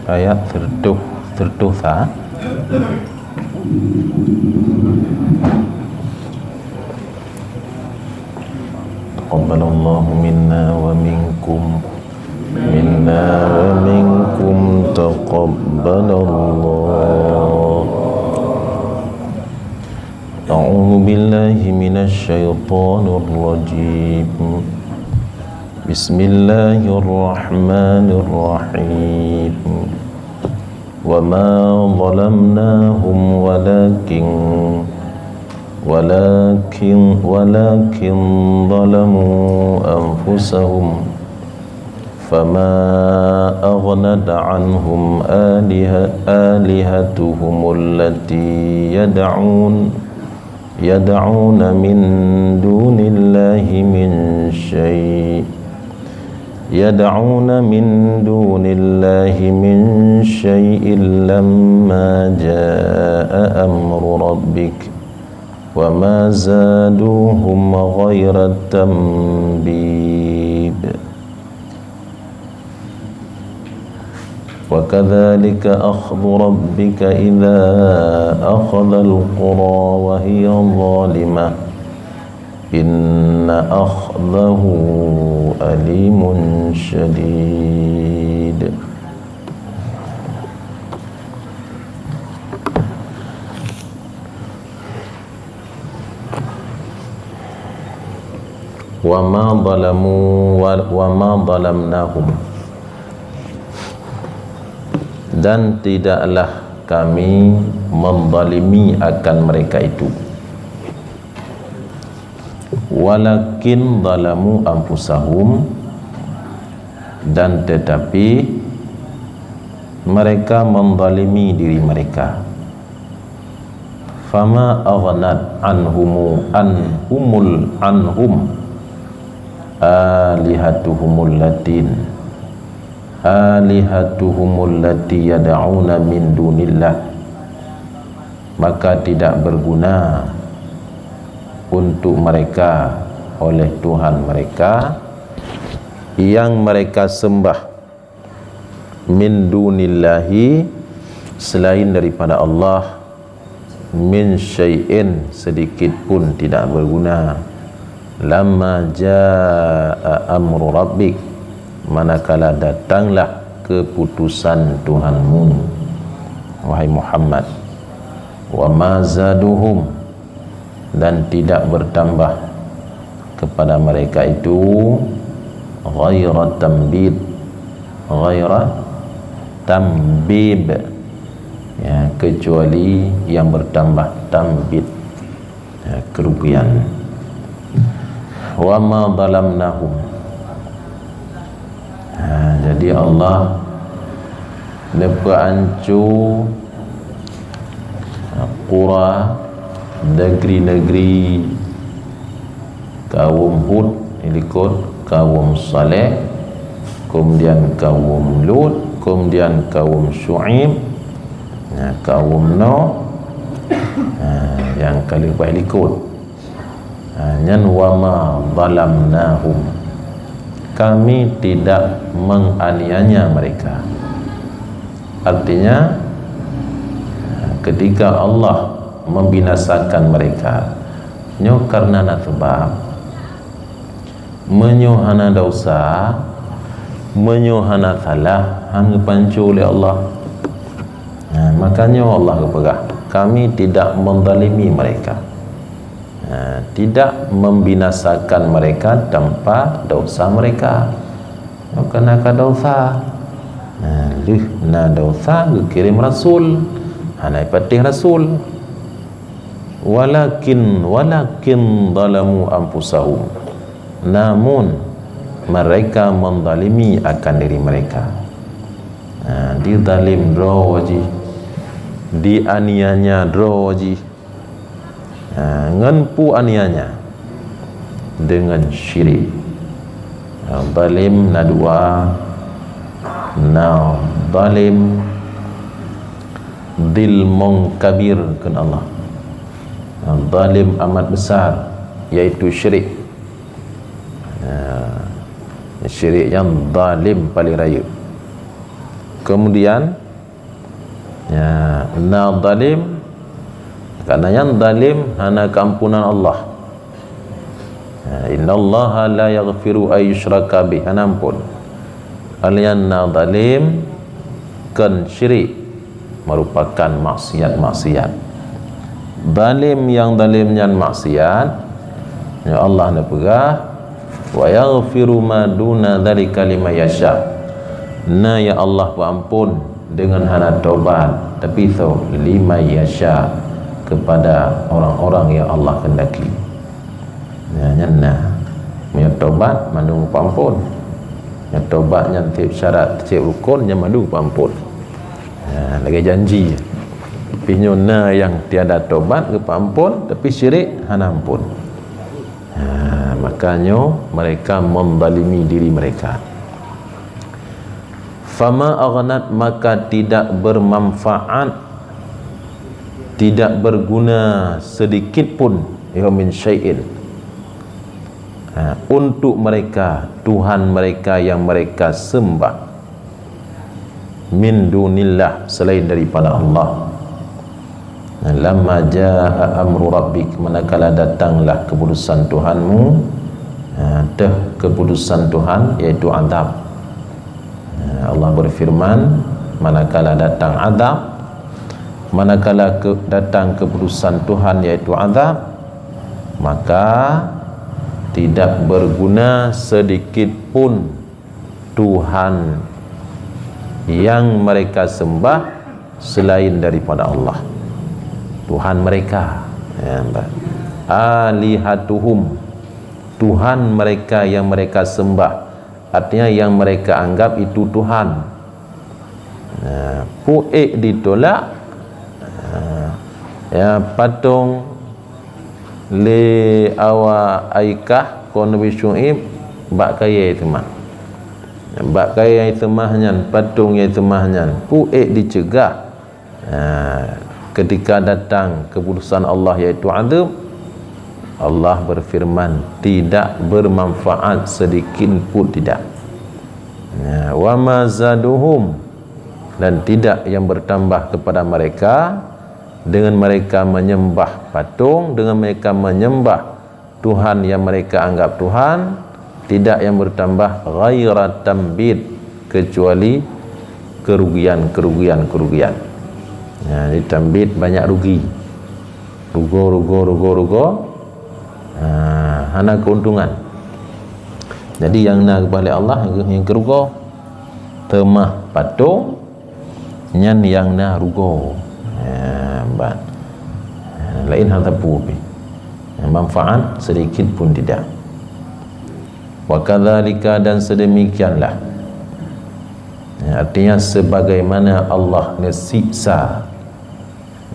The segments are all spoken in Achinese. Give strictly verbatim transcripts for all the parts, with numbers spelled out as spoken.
Ayat seratus, seratus sa. Taqabbalallahu minna wa minkum. Minna wa minkum taqabbalallah. A'udzu billahi minasy syaithanir rajim. Bismillahirrahmanirrahim. Wa ma zalamnahum walakin, walakin, walakin zalamu anfusahum. Fama aghnat anhum aliha-, alihatuhumul lati yad'un, yad'una min dunillahi min syai'. Yad'una min dunillahi min syai'in lamma jaa amru rabbik. Wa ma zaduhum ghaira tanbib. Wa kadzalika akhdhu rabbika idza akhadzal qura wa hiya zalimah. Inna akhdahu alimun syadid. Wa ma zalamu wa, wa ma zalamnahum. Dan tidaklah Kami menzalimi akan mereka itu. Walakin zalamu anfusahum, dan tetapi mereka menzalimi diri mereka. Fama aghnat anhumu, anhumul, anhum alihatuhumul latin, alihatuhumul lati yad'una min dunillah, maka tidak berguna untuk mereka oleh Tuhan mereka yang mereka sembah, min dunillahi, selain daripada Allah, min syai'in, sedikit pun tidak berguna, lamma jaa amru rabbik, manakala datanglah keputusan Tuhanmu, wahai Muhammad. Wa ma zaduhum, dan tidak bertambah kepada mereka itu ghaira tanbib, ghaira tanbib, ya, kecuali yang bertambah tanbib, ya, kerugian. Wa ma zalamnahum. Ha, jadi Allah neupeuanco qura, negeri-negeri, kaum Hud, ilikot kaum Saleh, kemudian kaum Lut, kemudian kaum Syu'aib, nah, kaum Nuh, nah, nyang ka lheueh bah ilikot. Ha, nyan wa ma zalamnahum. Kami tidak menganiaya mereka. Artinya, ketika Allah membinasakan mereka, nyoe karena na sebab. Meunyoe hana desya, meunyoe hana salah, hana geupanco lé Allah. Nah, makanya Allah geupeugah, "Kami tidak menzalimi mereka." Nah, tidak membinasakan mereka tanpa desya mereka. Maka na ka desya. Nah, lheueh na desya geukirém rasul. Hana ipatéh rasul. Walakin, walakin zalamu anfusahum. Namun, mereka menzalimi akan diri mereka. Nah, dizalim droe jih, dianiaya droe jih. Nah, ngon peue aniaya? Dengan syirik. Nah, zalim na dua, na zalim zilmun kabir kheun Allah. Nah, zalim amat besar, yaitu syirik. Nah, syirik nyang zalim paling rayeuk. Kemudian, ya, na zalim, karena nyang zalim hana keampunan Allah. Ya, innallaha la yaghfiru ay yushraka bih, hana ampun. Kalian na zalim, kon syirik, merupakan maksiat-maksiat. Zalim nyang zalim nyan maksiat, ya Allah neupeugah, "Wa yaghfiru ma duna dzalika liman yasha." Na ya Allah peuampôn deungon hana tobat, tapi so liman yasha, kepada orang-orang yang Allah kehendaki. Ya, nyan na. Meunyoe tobat, mandum peuampôn. Meunyoe tobat nyan tiep syarat, tiep rukon, nyan mandum peuampôn. Ya, lagèe janji. Tapi nyoe na nyang tiada tobat geupeuampôn, tapi syirik hana ampôn. Ha, maka nyoe mereka menzalimi diri mereka. Fama aghnat, maka tidak bermanfaat, tidak berguna sedikit pun, ya, min syai'in, ha, untuk mereka, Tuhan mereka yang mereka sembah, min dunillah, selain daripada Allah. Lamma jaa amru rabbik, manakala datanglah keputusan Tuhanmu, ha, teuh keputusan Tuhan, yaitu azab. Ha, Allah berfirman, manakala datang azab, manakala ke, datang keputusan Tuhan, yaitu azab, maka tidak berguna sedikit pun Tuhan yang mereka sembah selain daripada Allah. Tuhan mereka, ya, nampak? Alihatuhum, Tuhan mereka yang mereka sembah, artinya yang mereka anggap itu Tuhan. Nah, peue ék ditolak, nah, ya, patong lé awak Aikah kon Nabi Syu'aib bak kayèe seumah. Bak kayèe seumah nyan, patong nyang seumah nyan, peue ék diceugah. Ha, ketika datang keputusan Allah, yaitu azab, Allah berfirman, tidak bermanfaat sedikit pun tidak. Ha, wa ma zaduhum, dan tidak yang bertambah kepada mereka dengan mereka menyembah patung, dengan mereka menyembah Tuhan yang mereka anggap Tuhan, tidak yang bertambah ghaira tambit, kecuali kerugian, kerugian, kerugian. Ya, jadi tambit banyak rugi. Rugoe, rugoe, rugoe, rugoe. Ha, hana keuntungan. Jadi nyang na geupaléh Allah nyang keurugoe. Teumah patung, nyan nyang na rugoe. Ha, ban. Ha, laén hal teupeu pih. Manfaat sedikit pun tidak. Wa kadzalika, dan sedemikianlah. Ya, artinya sebagaimana Allah neusiksa,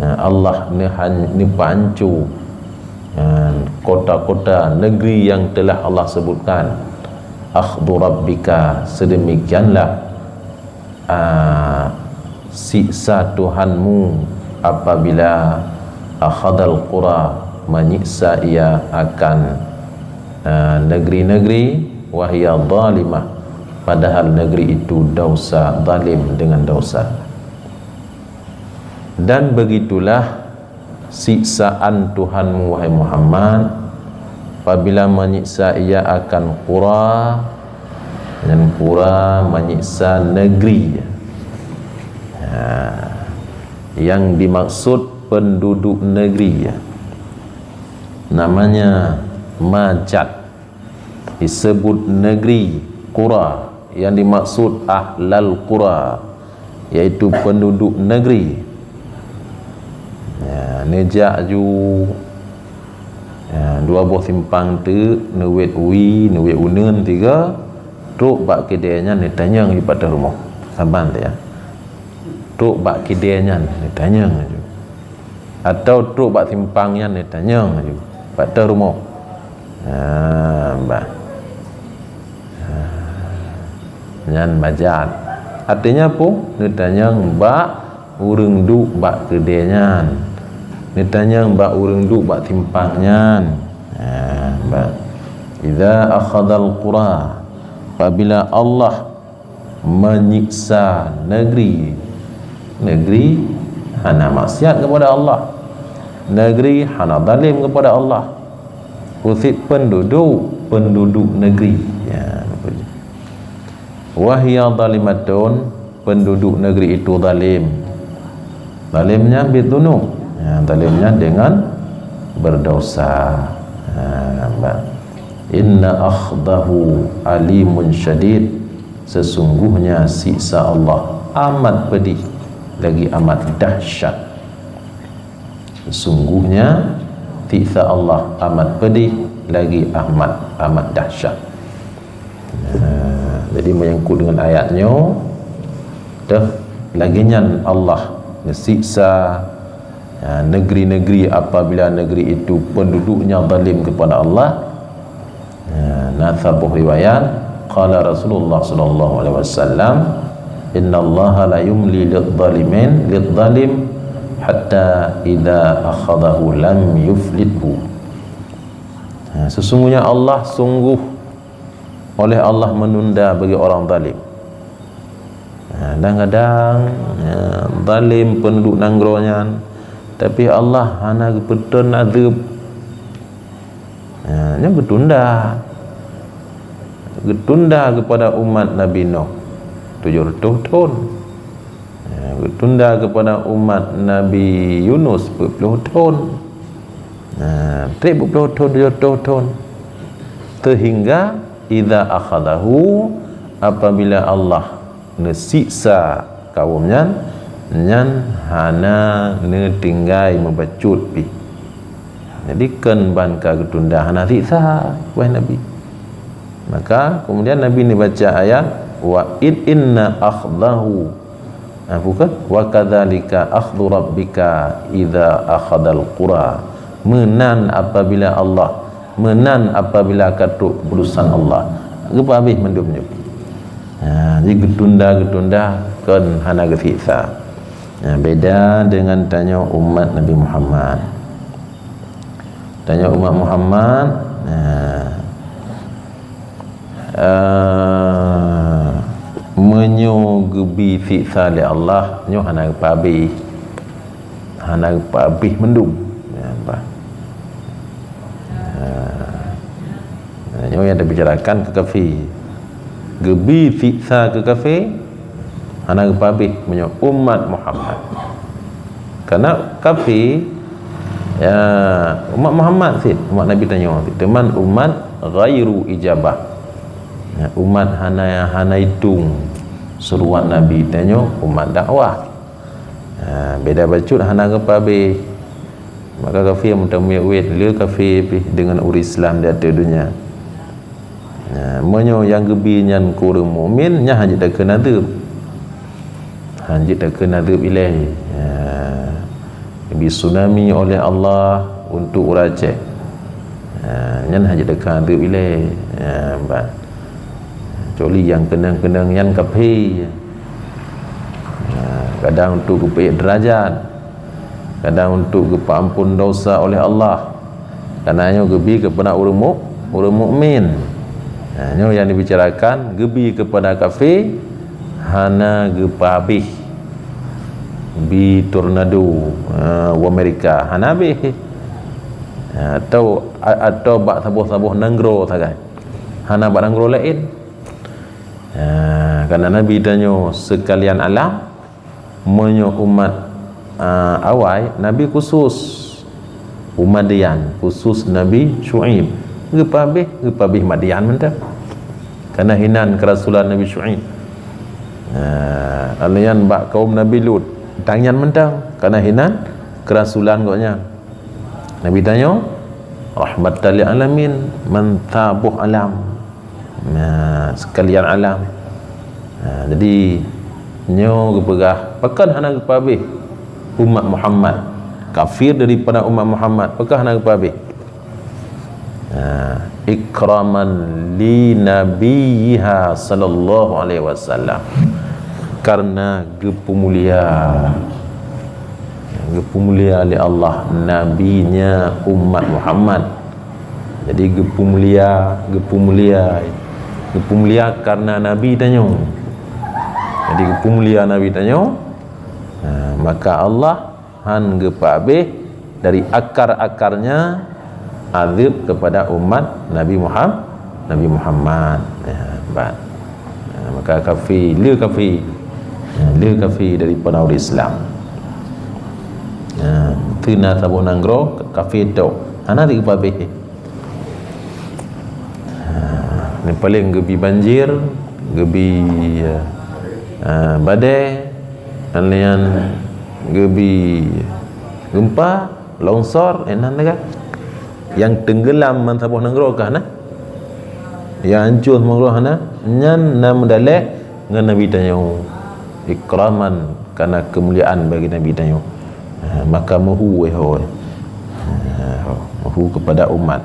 ya, Allah neuhan-, neupancô, ya, kota-kota negeri yang telah Allah sebutkan. Akhdhu rabbika, sedemikianlah ah, siksa Tuhanmu apabila akhadal qura, menyiksa ia akan, ah, negeri-negeri, wa hiya zalimah, padahal negeri itu dosa, zalim dengan dosa. Dan begitulah siksaan Tuhanmu, wahai Muhammad, apabila menyiksa ia akan qura, dan qura menyiksa negeri. Ha, yang dimaksud penduduk negeri, namanya majad. Disebut negeri, qura, yang dimaksud ahlal qura, yaitu penduduk negeri. Ya, neujak ju, ya, dua boh simpang teuk, neuwet wie, neuwet uneuen tiga, trok bak keudè nyan neutanyong di pat rumoh. Saban teu ya. Trok bak keudè nyan neutanyong ju. Atau trok bak simpang nyan neutanyong ju. Pat rumoh. Ha, bah. Ha. Nyan majad. Artinya peue? Neutanyong bak ureuëng duek bak keudè nyan. Neutanyong bak ureuëng duek bak simpang nyan. Ha, bah. Idza akhadzal qura, apabila Allah menyiksa negeri, negeri hana maksiat kepada Allah, negeri hana zalim kepada Allah, khusus penduduk, penduduk negeri. Ya, betul. Wa hiya zalimatun, penduduk negeri itu zalim. Zalimnya bidzunub. Ya, zalimnya dengan berdosa. Ha, nampak. Inna akhdahu alimun syadid. Sesungguhnya siksa Allah amat pedih lagi amat dahsyat. Sesungguhnya siksa Allah amat pedih lagi amat, amat dahsyat. Ha, jadi menyangkut dengan ayat nyoe, teuh lagèe nyan Allah neusiksa, ha, negeri-negeri apabila negeri itu penduduknya zalim kepada Allah. Ha, na saboh riwayat, qala Rasulullah sallallahu alaihi wasallam, "Innallaha la yumli lidh-dhalimin, lidh-dhalim hatta idza akhadhahu lam yuflithu." Ha, sesungguhnya Allah sungguh oleh Allah menunda bagi orang zalim. Ha, kadang-kadang, ya, zalim penduduk nanggroe nyan, tapi Allah hana geupeutrön azeueb. Ha, nyan geutunda. Geutunda kepada umat Nabi Nuh tujoh reutôh thon. Ha, geutunda kepada umat Nabi Yunus peuet ploh thon. Ha, trép peuet ploh thon, tujoh reutôh thon. Sehingga idza akhadhahu, apabila Allah neusiksa kaum nyan, nyan hana neutinggai meubacut pih. Jadi, kon ban ka geutunda hana siksa, wahai Nabi. Maka, kemudian Nabi neubaca ayat, "Wa id inna akhdahu," ha, bukan? "Wa kadzalika akhdhu rabbika idza akhadhal qura." Meunan apabila Allah Meunan apabila ka trok keuputusan Allah, geupeuhabéh mandum nyoe. Ha, jadi geutunda-geutunda kon hana geusiksa. Ha, beda dengan tanyoe umat Nabi Muhammad. Tanyoe umat Muhammad, ha, eh, meunyoe geubi siksa lé Allah, nyoe hana geupeuhabéh. Hana geupeuhabéh mandum. Ya, bah. Ha. Nyoe nyang teubicarakan keu kafé. Geubi siksa keu kafé, hana geupeuhabéh meunyoe umat Muhammad. Karena kafé, ya, umat Muhammad cit, umat Nabi tanyoe cit. Teuma umat ghairu ijabah. Ya, umat hana, hana itong seuruan Nabi tanyoe, umat dakwah. Ha, beda bacut hana geupeuhabéh. Maka kafé meutameuet-uet, le kafé pih deungon ureuëng Islam di ateueh donya. Ha, meunyoe nyang geubi nyan keu ureuëng mukmin, nyan hana jeuet takheun azeueb. Hana jeuet takheun azeueb ilée. Ha, geubi tsunami oleh Allah untuk ureuëng Aceh. Ha, nyan hana jeuet takheun azeueb ilée. Ha, bah. Kecuali nyang keunong-keunong nyan kafé. Ha, kadang untuk geupeuék deurajat, kadang untuk geupeuamphon desya oleh Allah. Karena nyoe geubi keupada ureuëng muk-, ureuëng mukmin. Ha, nyoe nyang dibicarakan geubi keupada kafé hana geupeuhabéh. Bi tornado, ha, u Amerika hana habéh. Ha, atau, a-, atau bak saboh-saboh nanggroe sagai. Hana bak nanggroe laén. Ha, karena Nabi tanyoe seukalian alam, meunyoe umat, a, awai, Nabi khusus. Umat Madian, khusus Nabi Syu'aib. Geupeuhabéh, geupeuhabéh Madian mantong. Karena hinan keurasulan Nabi Syu'aib. Ha, lalu nyan bak kaum Nabi Lut, tanyan mantong. Karena hinan keurasulan gobnyan. Nabi tanyoe, rahmatan lil alamin, meusaboh alam. Nah, seukalian alam. Nah, jadi, nyoe geupeugah, pakon hana geupeuhabéh umat Muhammad? Kafir daripada umat Muhammad, pakon hana geupeuhabéh? Nah, ikraman li nabiyyiha sallallahu alaihi wasallam. Karena geupeumulia. Geupeumulia lé Allah nabinya umat Muhammad. Jadi, geupeumulia, geupeumulia, geupeumulia karena nabi tanyoe. Jadi, peumulia Nabi tanyoe, ha, maka Allah han geupeuabéh dari akar-akarnya azab kepada umat Nabi Muham-, Nabi Muhammad. Ya, ban. Ha, maka kafé, le kafé. Ha, le kafé daripada ureuëng Islam. Ha, teuh na saboh nanggroe kafé tok. Hana geupeuabéh. Ha, nyang paleng geubi banjir, geubi, eh, badai, dan lain geubi gempa, longsor, eh, nan lagée. Nyang teunggeulam ban saboh nanggroe ka na. Nyang hancô saboh nanggroe hana, nyan na meudaléh ngon Nabi tanyoe. Ikraman, karena keumuliaan bagi Nabi tanyoe. Ha, maka meuhu, eh, ho. Ha, meuhu kepada umat.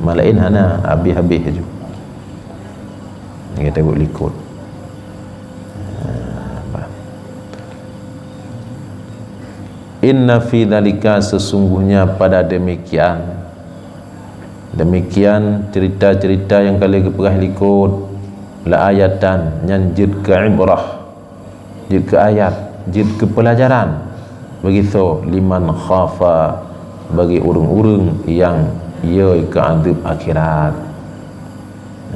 Malaén hana, habéh-habéh laju. Kita buat likot. Ha, bah. Inna fi dzalika, sesungguhnya pada demikian, demikian cerita-cerita nyang ka lheueh geupeugah likot, la ayatan, nyan jeuet keu ibrah. Jeuet keu ayat, jeuet keu peulajaran. Begitu liman khafa, bagi ureuëng-ureuëng nyang yö keu azab akhirat.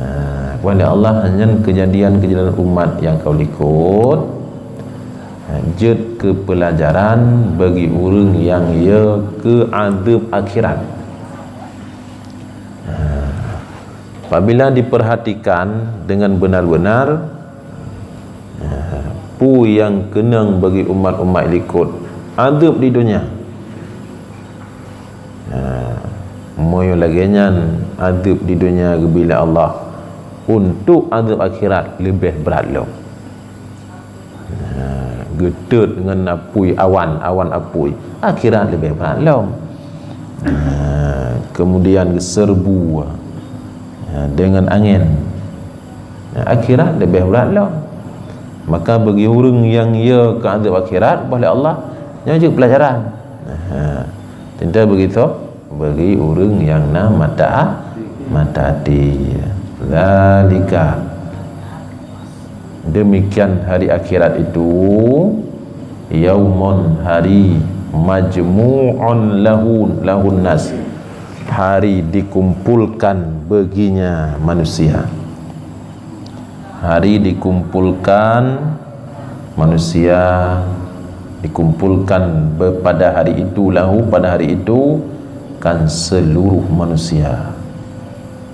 Nah, keupada Allah nyan kejadian-kejadian umat nyang ka likot, jeuet keu peulajaran bagi ureuëng nyang yö keu azab akhirat. Nah, apabila diperhatikan dengan benar-benar, peue nyang keunong bagi umat-umat likot, azab di donya. Nah, meunyoe lagée nyan azab di donya geubri lé Allah, untuk azab akhirat leubeh brat lom. Nah, geutot ngon apui awan, awan apui, akhirat leubeh brat lom. Nah, kemudian geuseureubu, nah, deungon angén. Nah, akhirat leubeh brat lom. Maka bagi ureuëng nyang yö keu azab akhirat, bah lé Allah, nyoe jeuet peulajaran. Nah, teuntée begitu bagi ureuëng nyang na mata, mata até. Zalika. Demikian hari akhirat itu, yaumun, hari, majmu'un lahu, lahun nas, hari dikumpulkan baginya manusia. Hari dikumpulkan manusia, dikumpulkan be-, pada hari itu, lahu, pada hari itu, kan seluruh manusia.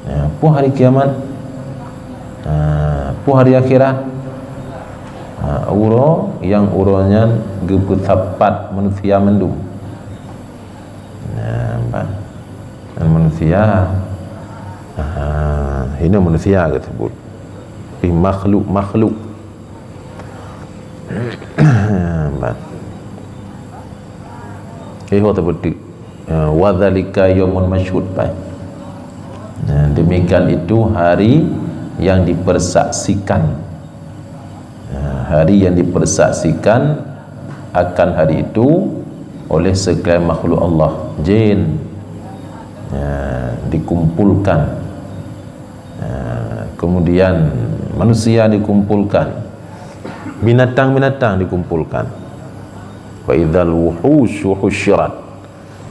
Ya, peue hari kiamat? Ha, peue hari akhirat? Ha, uroe nyang uroe nyan geupeusapat manusia mandum. Nah, ban. Dan manusia, ha, hino manusia geuseubut. Tapi makhluk-makhluk. Ban. Eh, ho teupeutik. Eh, wa dzalika yaumun masyhud, pai. Nah, demikian itu hari yang dipersaksikan. Nah, hari yang dipersaksikan akan hari itu oleh sekalian makhluk Allah, jin, ya, dikumpulkan. Ya, kemudian manusia dikumpulkan, binatang-binatang dikumpulkan. Wa idzal wuhusyu husyirat.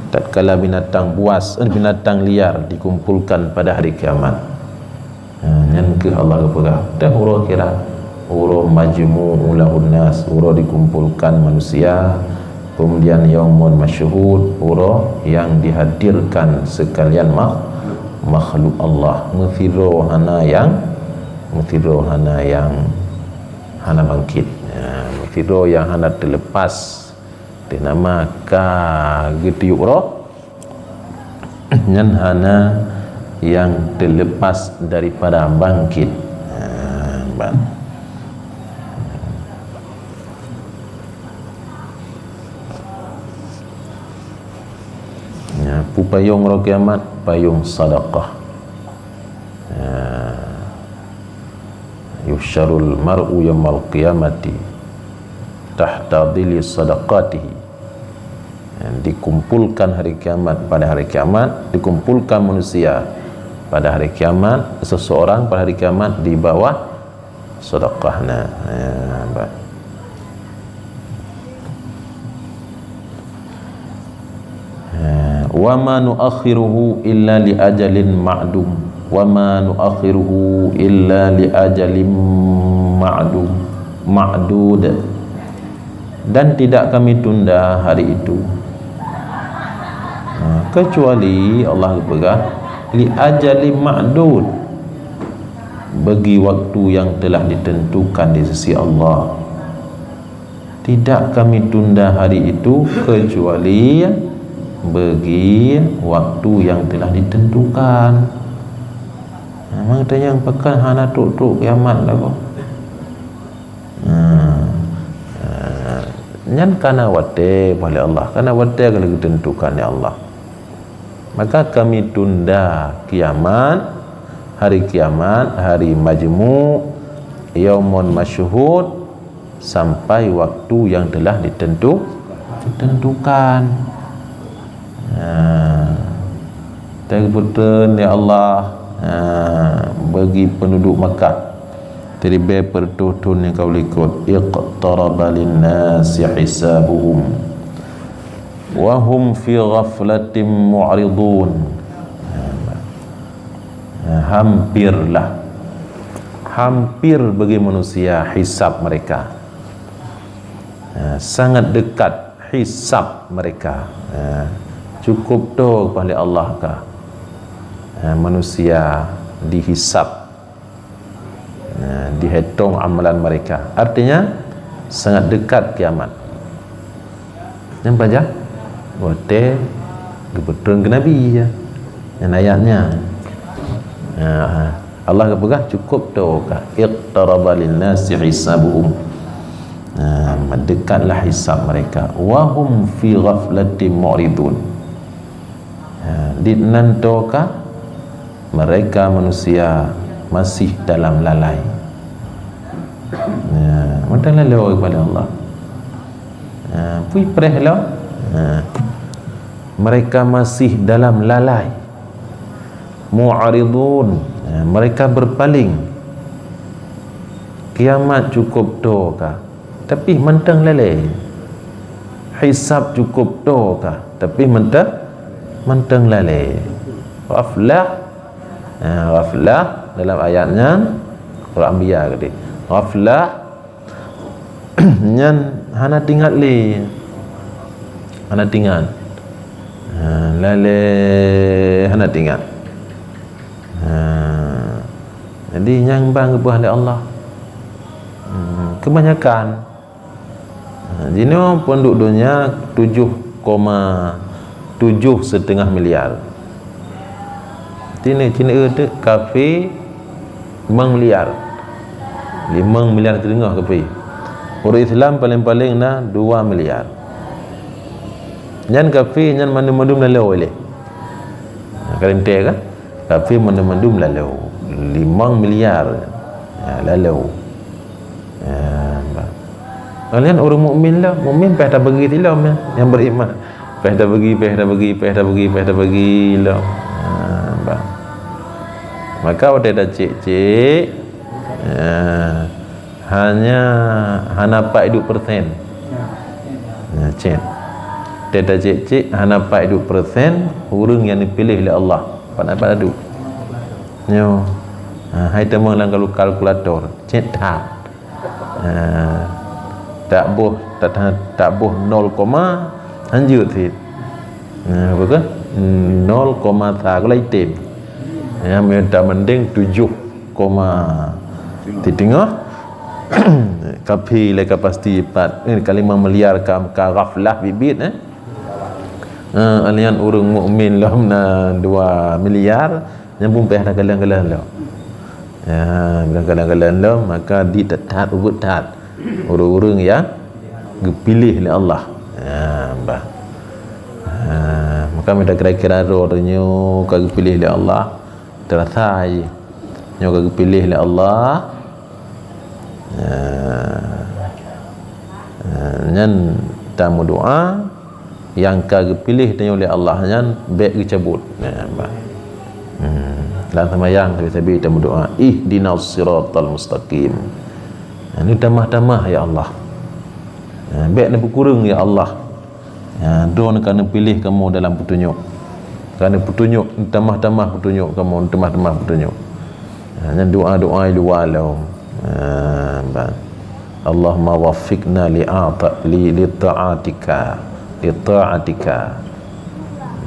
Tatkala binatang buas, eh, binatang liar dikumpulkan pada hari kiamat. Ha, nyan keuh Allah geupeugah, teuh uroe akhirat, uroe majmu'u lahun nas, uroe dikumpulkan manusia, kemudian yaumun masyhud, uroe yang dihadirkan sekalian mak-, makhluk Allah. Meusidroe hana nyang, meusidroe hana nyang hana bangkit. Ya, meusidroe nyang hana teulepas. Teuh nama ka geutiyueb roh, nyan hana nyang teulepas daripada bangkit. Ha, ban. Ya, peue payong uroe kiamat, payong sedekah. Ya. Yuhsyarul mar'u yaumal qiyamati tahta dhilli sadaqatihi. Dikumpulkan hari kiamat, pada hari kiamat, dikumpulkan manusia pada hari kiamat, seseorang pada hari kiamat di bawah Sadaqah na. Ya, ba. Ha, "Wa ma nuakhiruhu illa li ajalin ma'dum. Wa ma nuakhiruhu illa li ajalin ma'dum, ma'dud." Dan tidak kami tunda hari itu. Ha, kecuali Allah geupeugah, "Li ajalin ma'dud." Bagi waktu yang telah ditentukan di sisi Allah. Tidak kami tunda hari itu kecuali bagi waktu yang telah ditentukan. Memang tanyong pakon hana trok-trok kiamat lagoe. Hmm. Ah, nyan kana watée lé Allah, kana watée ka lheueh geuteuntukan lé Allah. Maka kami tunda kiamat, hari kiamat, hari majmu', yaumun masyhud, sampai waktu yang telah ditentu-, ditentukan. Ha, teupeutreun lé Allah, ha, bagi penduduk Makkah. Teuribée peureutôh thon nyang ka likot. "Iqtaraba lin-nasi hisabuhum wa hum fi ghaflatin mu'ridun." Ha, hampirlah. Hampir bagi manusia hisab mereka. Ha, sangat dekat hisab mereka. Ha, cukup tho pahala Allah ka, ha, manusia dihisab. Ha, dihitong amalan mereka. Artinya, sangat dekat kiamat. Nyan pajan? Watée geupeutrön keu Nabi, ya. Nyan ayatnya. Ha, Allah geupeugah cukup tho ka. "Iqtaraba lin-nasi hisabuhum." Ha, dekatlah hisab mereka. "Wa hum fi ghaflatin mu'ridun." Ha, di nan tho ka mereka manusia masih dalam lalai. Ha, mantong lalai kepada Allah. Ha, pui preh lom. Ha, mereka masih dalam lalai. Mu'ridun, ha, mereka berpaling. Kiamat cukup tho ka, tapi mantong lalai. Hisab cukup tho ka, tapi mantong, mantong lalai. Ghaflah, ha, ghaflah dalam ayat nyan, surah Anbiya tadi. Ghaflah nyan hana teuingat lé. Hana teuingat. Ha, lalai hana teuingat. Ha. Jadi, nyang ban geupeugah lé Allah. Hmm, kebanyakan. Ha, jinoe penduduk donya tujoh koma tujoh setengah miliar. Cina, Cina kafé limong miliar. Limong miliar teungoh kafé. Ureuëng Islam paleng-paleng na dua miliar. Nyan kafé nyan mandum-mandum lalu ilée. Ka lintée kan? Kafé mandum-mandum lalu. Limong miliar. Ya, lalu. Ya, bah. Kalian ureuëng mukmin lah, mukmin payah tabagi tilom ya, yang beriman. Payah tabagi, payah tabagi, payah tabagi, payah tabagi lom. Ha, bah. Maka watée tacék-cék, ha, hanya hana pat iduek persen. Ya, cit. Watée tacék-cék hana pat iduek persen ureuëng nyang neupiléh lé Allah. Pat, pat iduek. Nyoe. Ha, hai tamong lam kalkulator. Cit that. Ha, tak boh, tak, tak boh nol koma, hanjeuet cit. Ha, apa ke? Nol koma satu lah item. Ya, minta mending tujoh koma. Di tengah. Kafé lé ka pasti pat. Eh, ka limong miliar ka, ka ghaflah bit-bit, eh. Ha, alian ureuëng mukmin lom na dua miliar. Nyang pun payah takalon-kalon lom. Ya, bila kalon-kalon lom, maka di that, that, ubit that. Ureuëng-ureuëng nyang geupiléh lé Allah. Ya, bah. Ha, maka mita kira-kira droe nyoe ka geupiléh lé Allah, teurasa jih. Nyoe ka geupiléh lé Allah. Ya. Ha, nyan tameudoá, nyang ka geupiléh tanyoe lé Allah nyan bék geucabut. Nah, bah. Hmm. Lam seumayang sabe-sabe tameudoá, "Ihdinas siratal mustaqim." Ha, neutamah-tamah, ya Allah. Ha, bék neupeukureueng, ya Allah. Ha, droeneuh ka neupiléh kamoe dalam peutunyok. Ka neupeutunyok, neutamah-tamah peutunyok kamoe, neutamah-tamah peutunyok. Ha, nyan doa-doa luwa lom. Ha, ban. Allahumma waffiqna li ata-, li, li ta'atika, li ta'atika.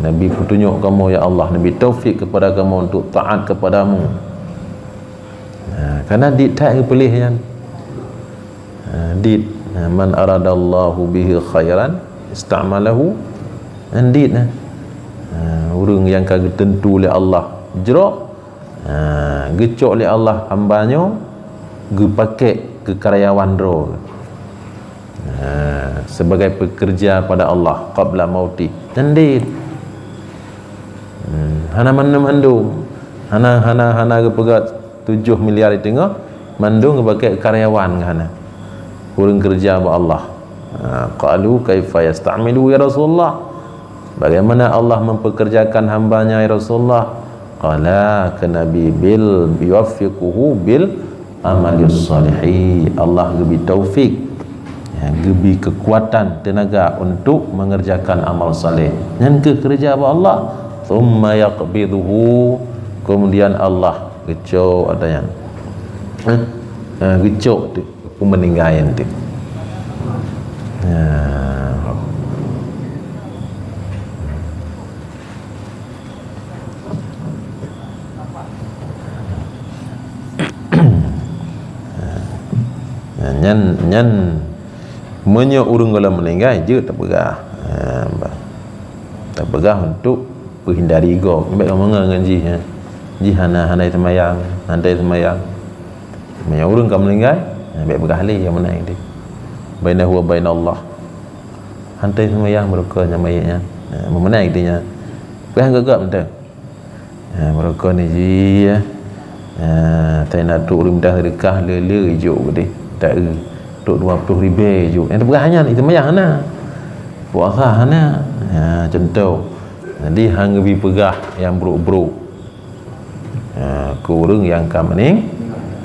Nabi peutunyok kamoe, ya Allah, nabi taufik kepada kamoe untuk taat kepadamu. Ha, karena di that geupiléh nyan. Ha, dit, ha, man aradallahu bihi khairan ista'malahu, ha, dit, ha. Ha, ureuëng nyang ka geuteuntu lé Allah jroh, ha, geucok lé Allah hamba nyoe geupakèk keu karyawan droe. Ha, sebagai pekerja pada Allah qabla mauti. Nyan dit. Hmm, hana mandum-mandum. Hana, hana, hana geupeugah tujoh miliar di teungoh, mandum geupakèk karyawan keu hana. Ureuëng keureuja bak Allah. Ha, qalu, "Kaifa yasta'milu ya Rasulullah?" Bagaimana Allah mempekerjakan hamba-Nya, ya Rasulullah? Qala, kata Nabi, "Bil yuwaffiquhu bil amalis salihi." Allah geubri taufik, ya, geubri kekuatan, tenaga untuk mengerjakan amal saleh. Nyan keuh keureuja bak Allah. Tsumma yaqbiduhu, kemudian Allah geucok ata nyan. Eh, eh, geucok tu, peumeuninggai nyan tu. Ya. Nyan, nyan, meunyoe ureuëng gohlom meuninggai, jeuet tapeugah. Ha, bah. Tapeugah untuk peuhindari gob. Bék kamoe ngon jih, ya. Jih hana, hana seumayang, hana seumayang. Meunyoe ureuëng ka meuninggai, ya, bék peugah lé nyang meunan deh. Bainahu wa bainallah. Hana seumayang meureuka nyan manyét nyan. Ha, meunan deh nyan. Peugah gagak mantong. Ha, meureuka ni jih, ya. Ha, tai na trok ureuëng mita seudeukah le-le ijok keudeh. Tak eu. Trok dua ploh ribèe ijok. Nyang teupeugah nyan, seumayang hana. Puasa hana. Ha, contoh. Jadi, han geubri peugah nyang brok-brok. Ha, keu ureuëng nyang ka meuning-,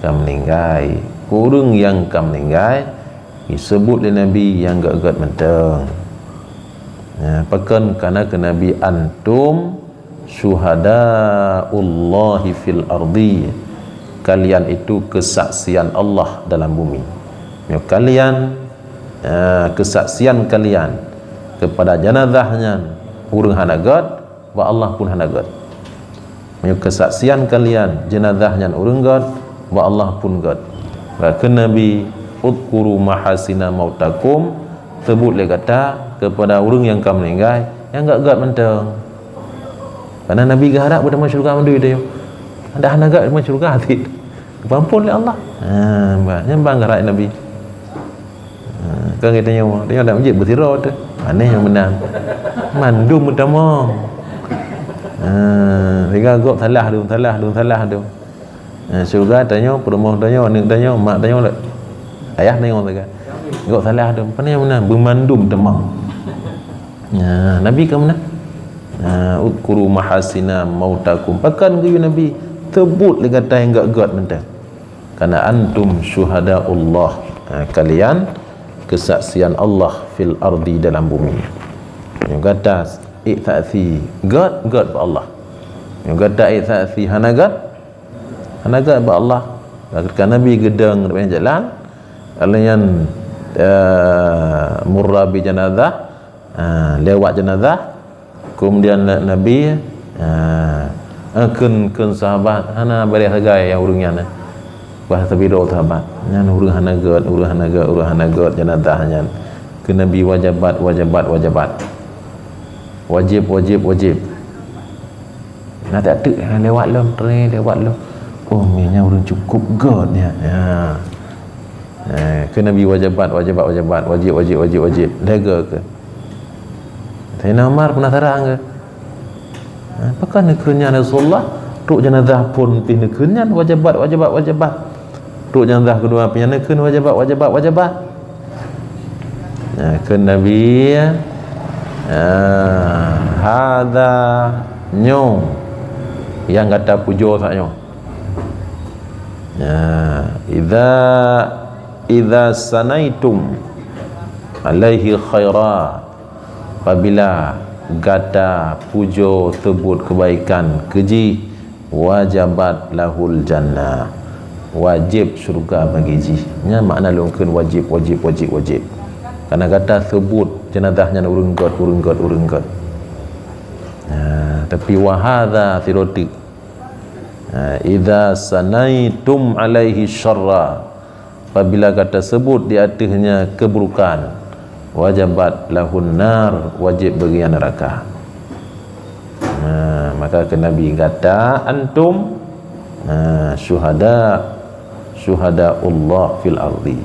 ka meuninggai. Keu ureuëng nyang ka meuninggai, disebut lé Nabi nyang gét-gét mantong. Ha, pakon? Karena keu Nabi, "Antum syuhadaullahi fil ardi." Kalian itu kesaksian Allah dalam bumi. Nyoe kalian, ha, kesaksian kalian kepada jenazah nyan ureuëng hana gét, bak Allah pun hana gét. Meunyoe keusaksian kalian jeunazah nyan ureuëng gét, bak Allah pun gét. Maka kheun Nabi, "Udzkuru mahasina mautakum," seubut lé gata keupada ureuëng nyang ka meuninggai nyang gét-gét mantong. Karena Nabi geuharab geutamong syeuruga mandum tanyoe. Adak hana gét tamong syeuruga cit. Geupampon lé Allah. Ha, bah, nyan ban geuharab Nabi. Ha, kan geutanyoe, tanyoe dak meujeut beusiro teuh. Aneh nyang meunan. Mandum meutamong. Ha, sehingga gob salah dum, salah dum, salah dum. Ha, syeuruga tanyoe, peurumoh tanyoe, aneuk tanyoe, mak tanyoe, ayah tanyoe sagai. Gob salah dum, pane nyang meunan, beumandum tamong. Ha, Nabi ka meunan. Ha, "Udzkuru mahasina mautakum." Pakon geuyue Nabi, seubut lé gata nyang gét-gét mantong. Karena antum syuhadaullah. Ha, kalian kesaksian Allah fil ardi, dalam bumi. Nyoe gata ék saksi gét, gét bak Allah. Nyoe gata ék saksi hana gét, hana gét bak Allah. Ketika Nabi geudong di jalan, lalu nyan, eh, murra bi janazah, eh, lewat jenazah, Kemudian na-, Nabi, ha, eh, kheun, kheun sahabat, hana beureh sagai nyang ureuëng nyan, eh. Bah teubidoe sahabat. Nyan ureuëng hana gét, ureuëng hana gét, ureuëng hana gét jenazah nyan. Kheun Nabi, "Wajabat, wajabat, wajabat." Wajéb, wajéb, wajéb. Na tak teuk, ha, lewat lom, tre, lewat lom. Oh, mi nyan ureuëng cukup gét nyan. Ya. Eh, kheun Nabi, "Wajabat, wajabat, wajabat, wajéb, wajéb, wajéb, wajéb." Lhèe goe kheun. Saidina Umar peunasaran keu, "Ha, pakon neukheun nyan, Rasulullah? Trok jenazah phôn pih neukheun nyan, wajabat, wajabat, wajabat. Trok jenazah keudua pih nyan neukheun wajabat, wajabat, wajabat." Nah, kheun Nabi, "Ah, hadza, nyoe nyang gata pujoe saat nyoe." Nah, idza Idza sanaitum alaihi khaira, apabila gata pujoe seubut keubaikan keu jih, wajabat lahul jannah, wajéb syeuruga bagi jih. Nyan makna lôn kheun wajéb, wajéb, wajéb, wajéb. Karena gata seubut jeunazah nyan ureuëng gét, ureuëng gét, ureuëng gét. Nah, tapi wa hadza sirati. Nah, idza sanaitum alaihi syarra, apabila gata seubut di ateuehnya keuburukan, wajabat lahun nar, wajéb bagi ia neuraka. Nah, maka kheun Nabi, gata antum, nah, syuhada, syuhadaullah fil ardi.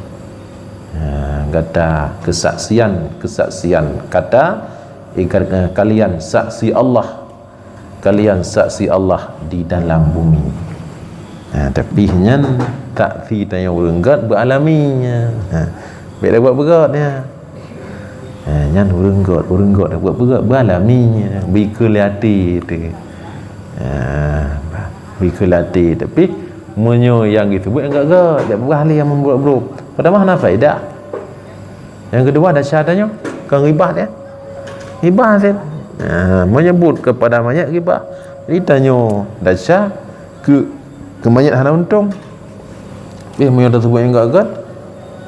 Nah, gata keusaksian, keusaksian kata, eh, ka-, eh, kalian saksi Allah, kalian saksi Allah di dalam bumi. Ha, tapi nyan saksi tanyoe ureuëng gét beualami. Ha, bék tabuet peugét nyan. Ha, nyan ureuëng gét, ureuëng gét tabuet peugét beualami. Bri keu lé até teuh. Ha, bri keu lé até. Tapi meunyoe nyang geuseubut nyang gét-gét, jak peugah lé nyang meubrok-brok, padahai hana faedah. Nyang keudua, desya tanyoe kon ghibah, ya. Ghibah cit. Ha, meunyeubut keupada manyét ghibah. Jadi tanyoe desya keu, keu manyét hana untông. Tapi meunyoe taseubut nyang gét-gét,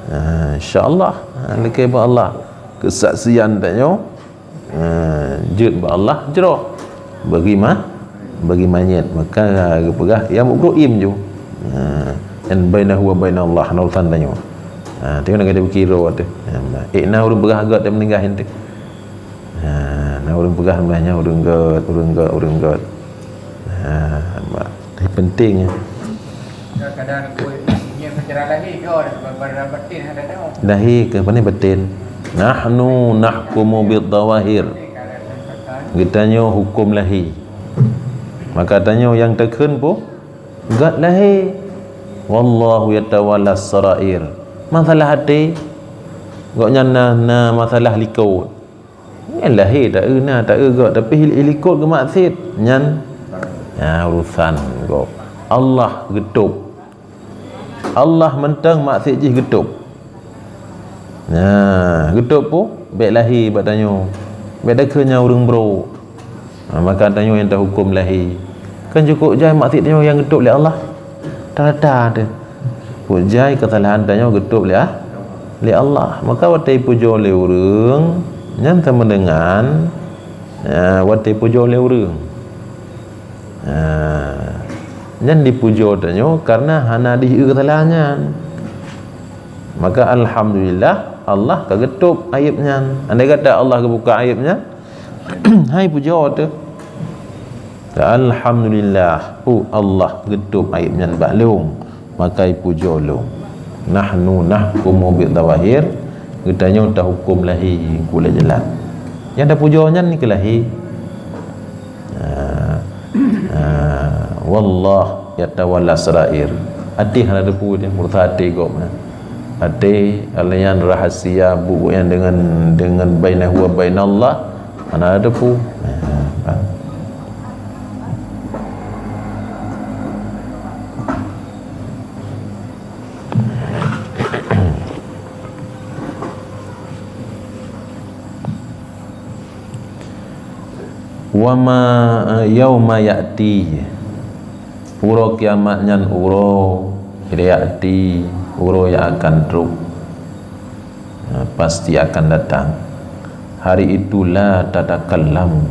ha, insya Allah, ha, lakée bak Allah, keusaksian tanyoe, ha, jeuet bak Allah jroh. Bagi ma-, bagi manyét, maka geupeugah, "Ya mukru im ju." Ha, nyan bainahu wa bainallah, na urusan tanyoe. Ha, tengok nak kita pikir tu. Ha, eh, na ureuëng peugah gét dan meuninggai ente. Ha, na ureuëng peugah meuninggai nyan ureuëng gét, ureuëng gét, ureuëng gét. Ha, mak, tapi penting. Kadang buet nyan secara lahé ke, pada batin ada tahu. Lahé ke, pané batin. Nahnu nahkumu bid zawahir. Geutanyoe hukum lahé. Maka tanyoe nyang takheun peue? Gét lahé. Wallahu yatawalla sarair. Masalah até, gobnyan na, na masalah likot. Nyan lahé taeu na, taeu gét, tapi i likot geumaksiet. Nyan, nyan urusan gob. Allah geutôb. Allah mantong maksiet jih geutôb. Nah, geutôb peue? Bék lahé bak tanyoe. Bék takheun nyan ureuëng brok. Ha, maka tanyoe nyang tahuköm lahé. Kan cukôp jai maksiet tanyoe nyang geutôb lé Allah. Rata-rata teuh. Cukôp jai keusalahan tanyoe geutôb lé, lé Allah. Maka watée pujoe lé ureuëng, nyan sama dengan, ya, watée pujoe lé ureuëng. Ha, nyan dipujoe tanyoe karena hana diheu keusalahan nyan. Maka alhamdulillah, Allah ka geutôb aieb nyan. Andai kata Allah geubuka aieb nyan, hai pujoe teuh. Alhamdulillah, oh Allah geutôb aieb nyan bak lôn. Maka ipujoe lôn. Nahnu nahkumu bidh dhawahir, geutanyoe tahuköm lahé kulét jalan. Nyang tapujoe nyan nikeue lahé. Ah, ah, wallah yatawalla sarair. Até hana teupeu deh, mursa até gob nyan. Até, alayan rahasia buet nyan dengan, dengan bainahu wa bainallah, hana teupeu. Ah, ah. Wa ma, yauma ya'ti, uroe kiamat nyan uroe, ya'ti, uroe nyang akan trok, pasti akan datang. Hari itu la tatakallamu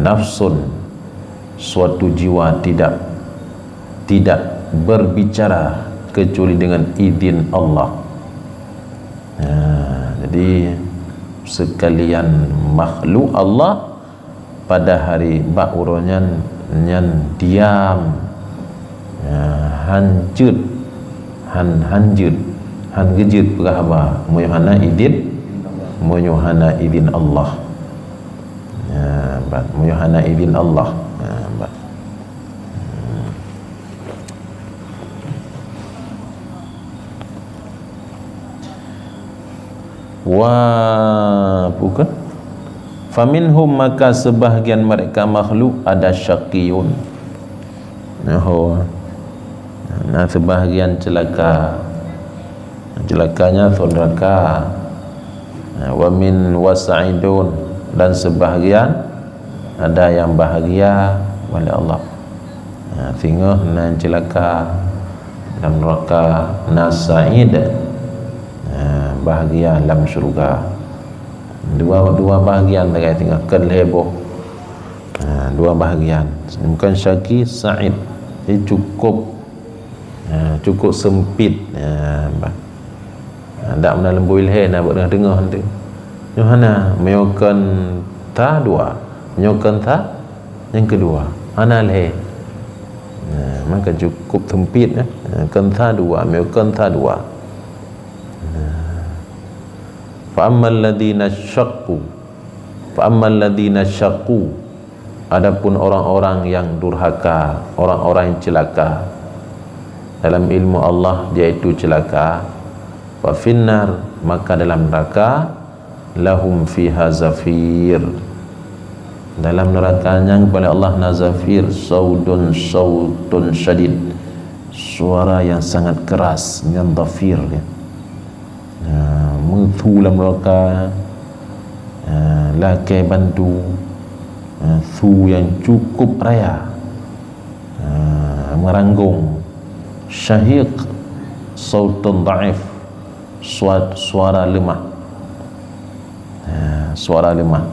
nafsun, suatu jiwa tidak, tidak berbicara kecuali dengan izin Allah. Nah, jadi sekalian makhluk Allah pada hari bak uroe nyan, nyan diam. Nah, han jeuet, han, han jeuet, han geujeuet peugah haba meunyoe hana idin, meunyoe hana idin Allah. Nah, ban, meunyoe hana idin Allah. Nah, ban. Wa, bukan? Faminhum, maka sebahagian mereka makhluk ada syaqiyun. Nah, ho. Nah, sebahagian celaka. Ceulaka nyan thôn neuraka. Wa min wa sa'idun, dan sebahagian ada yang bahagia oleh Allah. Ha, singoh na ceulaka lam neuraka, na sa'id, ha, bahagia lam syurga. Dua, dua bahagian lagèe singoh, kon lhèe boh. Ha, dua bahagian. Bukan syaqi, sa'id. Jadi cukup, ha, cukup sempit. Ha, bah. Ha, dak meunan lom bui lhèe na bak teungoh-teungoh tu. Nyoe hana, meunyoe kon tha dua. Meunyoe kon tha nyang keudua. Hana lhèe. Ha, maka cukup sempit, eh. Ha, kon tha dua, meunyoe kon tha dua. Ha. Fa ammal ladzina syaqqu, fa ammal ladzina syaqqu, adapun orang-orang yang durhaka, orang-orang yang celaka dalam ilmu Allah, yaitu celaka, fa finnar, maka dalam neraka, lahum fiha zafir. Dalam neraka nyan, keupada Allah, na zafir, sautun, sautun syadid. Suara yang sangat keras, nyan zafir, ya. Ha, meuthu lam neraka, ha, lakèe bantu, ha, thu yang cukup raya, ha, meuranggong, syahiq, sautun dhaif, sua-, suara lemah. Ha, suara lemah.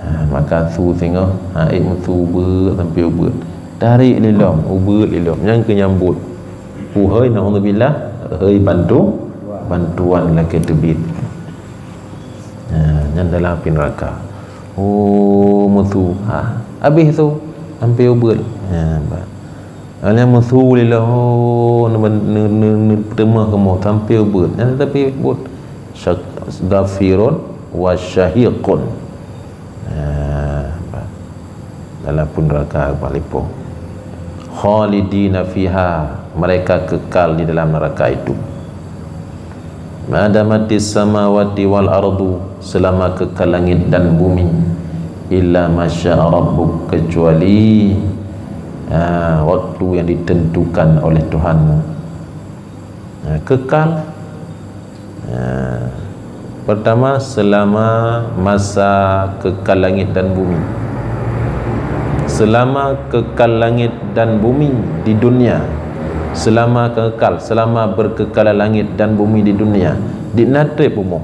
Ha, maka thu singoh, ha, ék meuthu ubeuet sampoe ubeuet. Tarek lé lom, ubeuet lé lom. Nyan keuh nyambot. Puhôi, naudzubillah, hôi bantu, bantuan lakèe teubiet. Ha, nyan dalam api neuraka. Oh, meuthu. Ha, habéh thu, sampoe ubeuet. Ha, ba. Hana meuthu lé lom, oh, neu-, neu-, neu-, neu-, teumah kamoe sampoe ubeuet. Nyan tapi buet syak-, zafirun wa syahiqun. Nah, dalam pun neraka paling po. Khalidina fiha, mereka kekal di dalam neraka itu. Ma damatis samawati wal ardu, selama kekal langit dan bumi, illa masya rabbuk, kecuali, ah, waktu yang ditentukan oleh Tuhanmu. Ah, kekal. Ah, pertama, selama masa kekal langit dan bumi. Selama kekal langit dan bumi di dunia, selama kekal, selama berkekalan langit dan bumi di dunia, di na trép bumoe,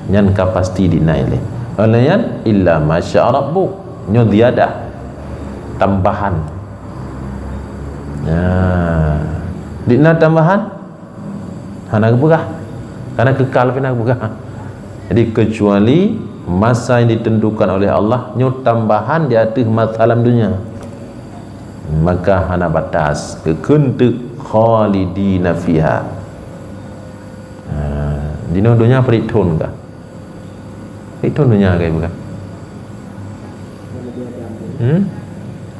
nyan ka pasti di na ilée. Oleh nyan, illa masya rabbuk, nyoe ziyadah, tambahan. Nah, di na tambahan, hana geupeugah. Karena kekal pih hana geupeugah. Jadi, kecuali masa yang ditentukan oleh Allah, nyoe tambahan di ateueh masa lam dunia. Maka hana batas, geukheun teuk khalidina fiha. Ha, di noe donya padit thon kah? Padit thon donya kah ibu kah? Hmm?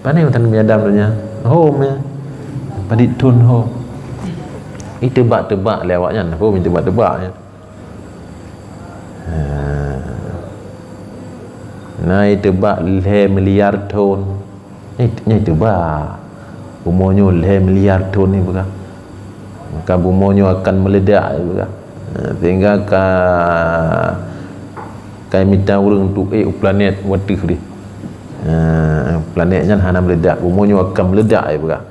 Pane mantong Nabi Adam donya? Hom ya. Padit thon hom. Ih, teubak-teubak lé awaknyan, hom teubak-teubak ya. Ha. Na iteubak lhèe miliar thon. Nyan, nyan iteubak. Bumoe nyoe lhèe miliar thon ipeugah. Maka bumoe nyoe akan meuledak ipeugah. Ha, sehingga ka, ka mita ureueng tuék u planet wateuh deh. Ha, planet nyan hana meuledak. Bumoe nyoe akan meuledak ipeugah.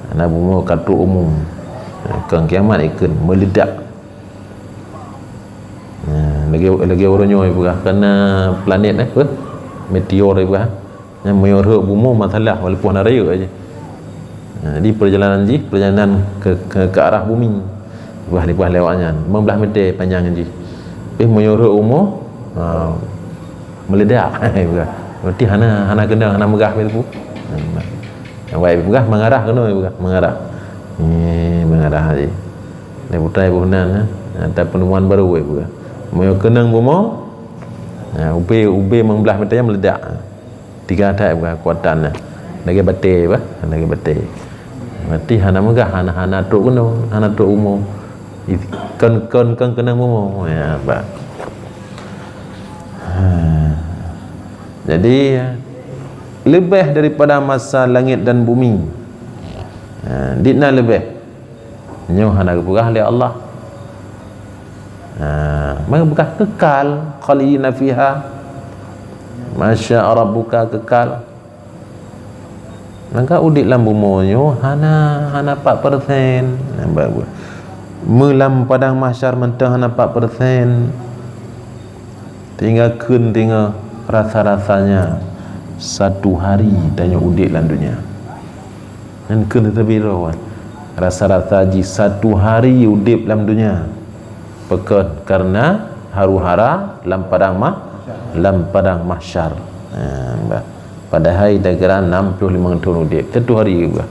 Hana bumoe ka trok umum. Ha, kon kiamat ikheun meuledak. Nah, lagèe, lagèe uroe nyoe ipeugah, kan na planet, eh, apa? Meteor ipeugah. Nyan meunyoe rhot bumoe masalah, walaupun hana rayeuk aja. Nah, jadi perjalanan jih, perjalanan ke, ke, ke arah bumi. Ipeugah, ipeugah lewat nyan, lima belas meter panjang jih. Tapi meunyoe rhot bumoe, ha, meuledak, ipeugah. Berarti hana, hana keunong, hana meugah, ipeugah. Awak ipeugah mengarah keunoe, ipeugah, mengarah. Eh, mengarah aja. Lé putai bunan, eh, ada penemuan baru, eh, bukan. Meunyoe keunong bumoe, eh, ubé, ubé lima belas meter nyan meuledak. Tiga that bukan kekuatan, eh. Lagèe batèe, bah, lagèe batèe. Berarti hana meugah, hana, hana trok keunoe, hana trok bumoe. Kon, kon, kon keunong bumoe. Ya, bah. Ha. Jadi, leubeh daripada masa langit dan bumi. Ha, di na leubeh. Nyoe hana geupeugah lé Allah. Ha, maka beukah kekal, khalidina fiha. Masya rabbuka kekal. Maka udeb lam bumoe nyoe hana, hana pat persen. Nampak buet. Meulam padang mahsyar mantong hana pat persen. Tinggai kheun, tinggai rasa-rasanya satu hari tanyoe udeb lam dunia. Nyan kheun teutabiro, rasa-rasa jih satu hari udeb lam dunia. Pakon? Karena haru-hara lam padang mah-, lam padang mahsyar. Ha, bah. Padahai daerah enam puluh lima thon udeb. Satu hari juga.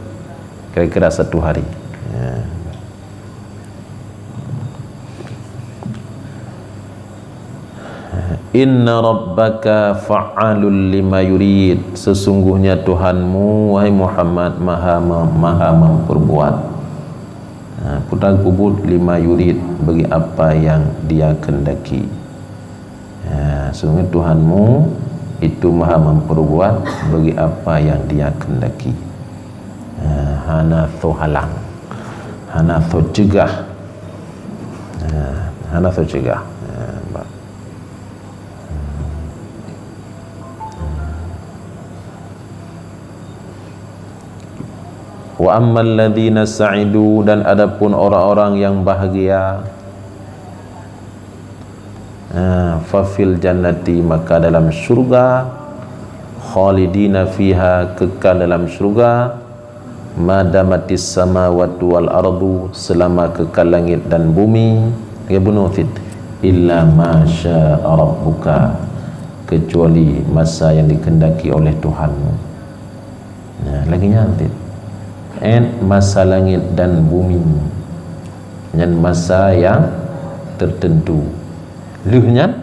Kira-kira satu hari. Ha. Inna rabbaka fa'alul lima yurid. Sesungguhnya Tuhanmu, wahai Muhammad, maha, maha memperbuat. Ha, putra kubut lima yurid, bagi apa yang Dia kehendaki. Ha, sungguh Tuhanmu itu maha memperbuat bagi apa yang Dia kehendaki. Ha, hana soe halang, hana soe cegah. Ha, hana soe cegah. Ha, ba-, Wa ammal ladzina sa'idu, dan adapun orang-orang yang bahagia, ha, fa fil jannati, maka dalam syurga, khalidina fiha, kekal dalam syurga, ma damatis samawati wal ardu, selama kekal langit dan bumi, ya bunoe cit, illa ma syaa rabbuka, kecuali masa yang dikehendaki oleh Tuhanmu. Nah, lagée nyan cit. En masa langit dan bumi. Nyan masa yang tertentu. Lheueh nyan,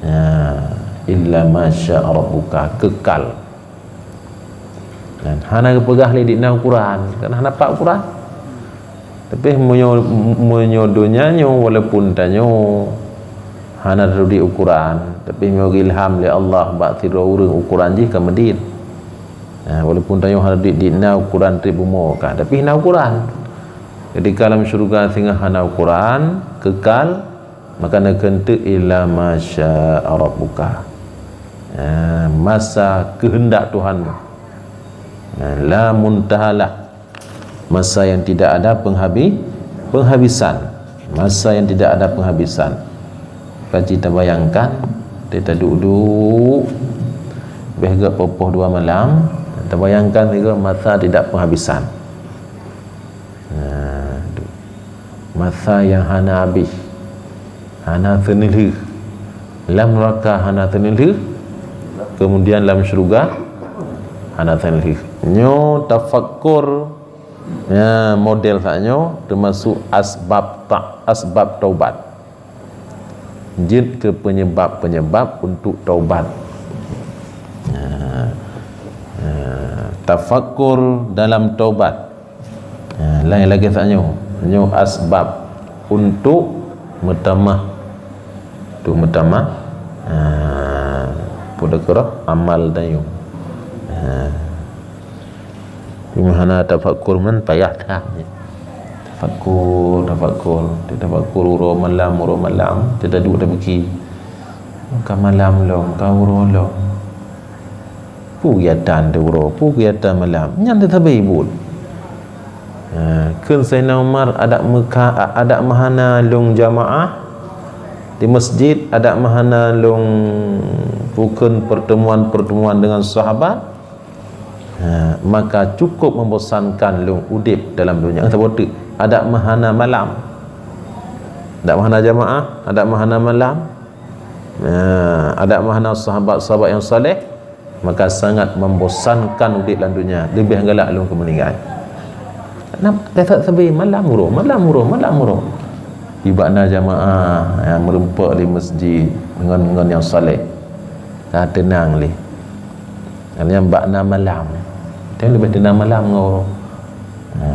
nah, illa ma syaa rabbuka, kekal. Dan hana geupeugah lé di na ukuran, kan hana pat ukuran. Tapi meunyoe, meunyoe donya nyoe, walaupun tanyoe hana teudeh ukuran, tapi meunyoe geuilham lé Allah bak sidroe ureuëng, ukuran jih ka meudit. Nah, walaupun tanyoe hana di, di na ukuran treb bumoe ka, tapi na ukuran. Jadi, ka lam syurga singoh hana ukuran, kekal, maka na keuneuk illa ma syaa rabbuka. Ah, masa kehendak Tuhanmu. Ah, la muntahalah. Masa yang tidak ada penghabi-, penghabisan. Masa yang tidak ada penghabisan. Kaji tabayangkan, kita duduk, beh geupoh-poh dua malam, tabayangkan juga masa tidak penghabisan. Nah, tu. Masa yang hana habéh, hana teuneulheueh. Lam neuraka hana teuneulheueh, kemudian lam syurga hana teuneulheueh. Nyoe tafakkur, ya, model sak nyoe termasuk asbab ta-, asbab taubat. Jeuet keu penyebab-penyebab untuk taubat. Ya. Ya. Tafakkur dalam taubat. Ha, laén lagée sak nyoe. Nyoe asbab untuk meutamah. Untuk meutamah, ha, peue teukeurah amal tanyoe. Ha. Cuma hana tafakkur man payah that. Tafakkur, tafakkur. Tafakkur uroe malam, uroe malam. Teuduek tapiki. Ka malam lom, ka uroe lom. Peue kegiatan di uroe, peue kegiatan malam, nyan teutabé buet. Ha, kheun Saidina Umar, adak meuka-, adak meuhana lôn jamaah di masjid, adak meuhana lôn bukon pertemuan-pertemuan dengan sahabat, ha, maka cukup membosankan lôn udeb dalam dunia. Saboh teuk, adak meuhana malam, adak meuhana jamaah, adak meuhana malam, ha, adak meuhana sahabat-sahabat yang saleh, maka sangat membosankan udeb lam dunia, leubeh galak lôn keu meuninggai. Nab-, teusat sabe malam uroe, malam uroe, malam uroe. Di bak na jamaah nyang meureumpok di masjid ngon, ngon nyang saleh, ka teunang lé. Nyang bak na malam, teuh leubeh teunang malam ngon uroe. Ha,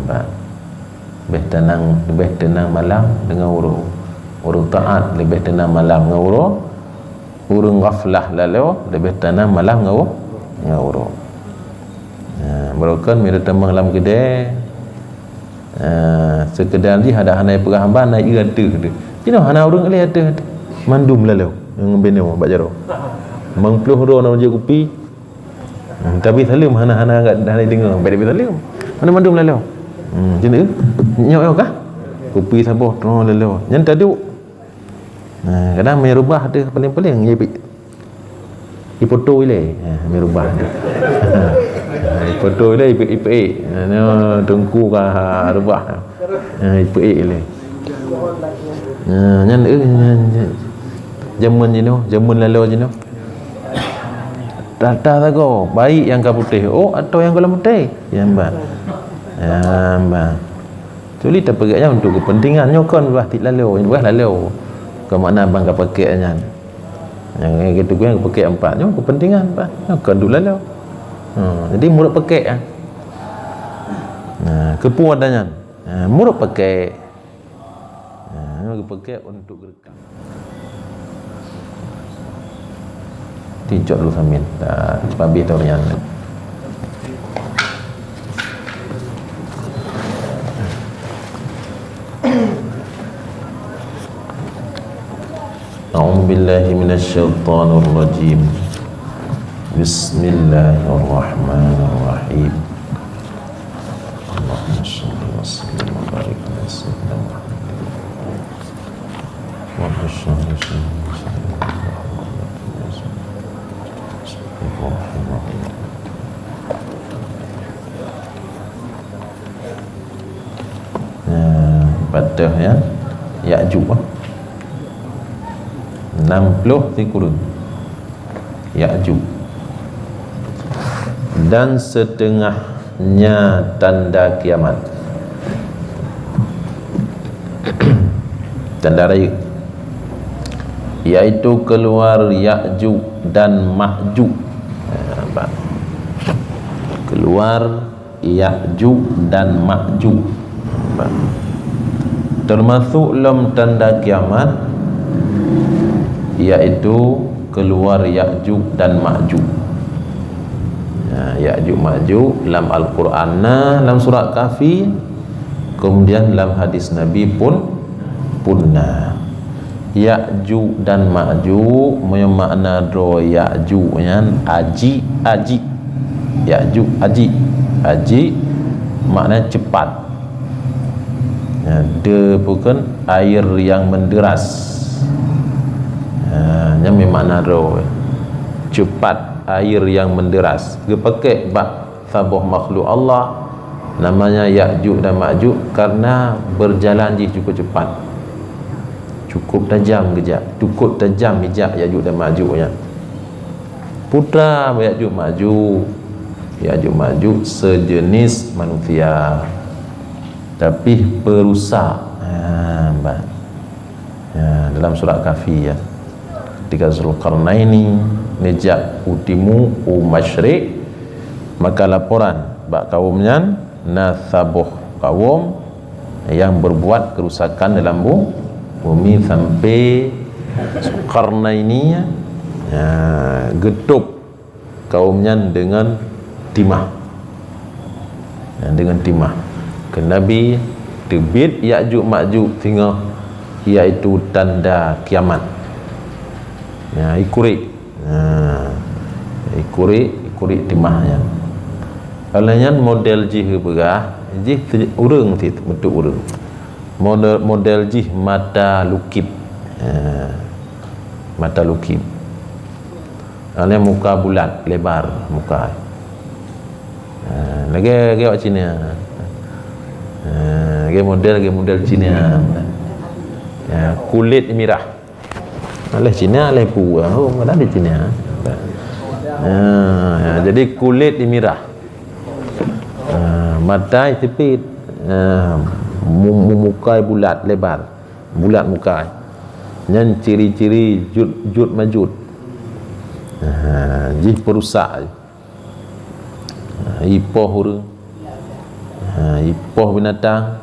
bak. Leubeh teunang, leubeh teunang malam deungon uroe. Ureuëng taat leubeh teunang malam ngon uroe. Ureuëng ghaflah lalu leubeh teunang malam ngon u-, ngon uroe. Ha, barokon mira tamong lam keudè. Ha, seukeudar jih adak hana peugah haba na ié ateueh teuh. Jinoe hana ureuëng lé ateueh, mandum lalu nyang binoe bak jaroe. Mang ploh droe na jeuet kupi. Hmm, tapi saleuem hana, hana, hana deungoe, beda saleuem. Mana mandum lalu. Hmm, jinoe nyoe ka? Kupi saboh droe lalu. Nyan taduk. Nah, kadang meurubah tu paling-paling ya, ipoto ilée, ha, meurubah. Ipoto ilée, ipe-, ipe-, ha, nyoe teungku ka rubah. Ha, ipe-, ilée. Ha, nyan, eh, nyan, nyan. Jameun jinoe, jameun lalu jinoe. Tata sagoe, baik nyang ka putéh, oh, atau nyang golom putéh? Nyang ban. Nyang ban. Kecuali tapeugah nyan untuk kepentingan, nyoe kon bah tiek lalu, bah lalu. Keu makna ban ka pakek nyan. Nyang keu tugoe nyang pakek empat, nyoe kepentingan bah. Nyoe kon duek lalu. Ha, jadi murot pakek ah. Nah, keupeue ada nyan. Ha, murot pakek. Ha, nyoe pakek untuk geureukam. Tincok dulu samin. Dah, cepat habis tahu nyan. أعوذ بالله من الشيطان الرجيم. بسم الله الرحمن الرحيم. اللهم صل وسلم وبارك على سيدنا محمد. Nah, patah ya. Ya'juj, ah. Enam puluh sikureueng. Ya'juj. Dan setengahnya tanda kiamat. Tanda raya. Yaitu keluar Ya'juj dan Ma'juj. Ha, nampak? Keluar Ya'juj dan Ma'juj. Termasuk lom tanda kiamat, yaitu keluar Ya'juj dan Ma'juj. Ya, Ya'juj Ma'juj lam Al-Quran na, lam surat Kahfi, kemudian lam hadis Nabi pun, pun na. Ya'juj dan Ma'juj, meunyoe makna droe Ya'juj nyan ajik-ajik. Ya'juj ajik. Ajik makna cepat. Ya, de bukan air yang menderas. Ya, nyan makna droe. Cepat air yang menderas. Geupakek bak saboh makhluk Allah namanya Ya'juj dan Ma'juj karena berjalan jih cukup cepat. Cukup tajam geujak, cukup tajam geujak Ya'juj dan Ma'juj nyan. Putra Ya'juj Ma'juj, Ya'juj Ma'juj sejenis manusia, tapi perusak. Ha, bah. Ya, dalam surat Kahfi ya. Ketika Zulkarnaini neujak u timu, u masyrik, maka laporan bak kaum nyan na saboh kaum yang berbuat kerusakan dalam bu-, bumi sampai Zulkarnaini ya, ya, geutôb kaum nyan deungon timah. Ya, deungon timah. Keu Nabi teubiet Ya'juj Ma'juj singoh, yaitu tanda kiamat. Ya, ikurek. Ya, ikurek, ikurek timah nyan. Oleh nyan model jih peugah, jih ureuëng sit, bentuk ureuëng. Model, model jih mata lukib. Ya, mata lukib. Hana muka bulat, lebar muka. Ha, lagèe, lagèe awak Cina. Ha, lagèe model, lagèe model Cina. Ya, kulit mirah. Lé Cina, lé pu, oh, mana ada Cina. Ha, ya, jadi kulit mirah. Ha, mata sipit. Ha, mu-, mu-, muka bulat, lebar. Bulat muka. Nyan ciri-ciri Jud, Jud Majud. Ha, jih perusak. Ha, ipoh ureuëng. Ha, ipoh binatang.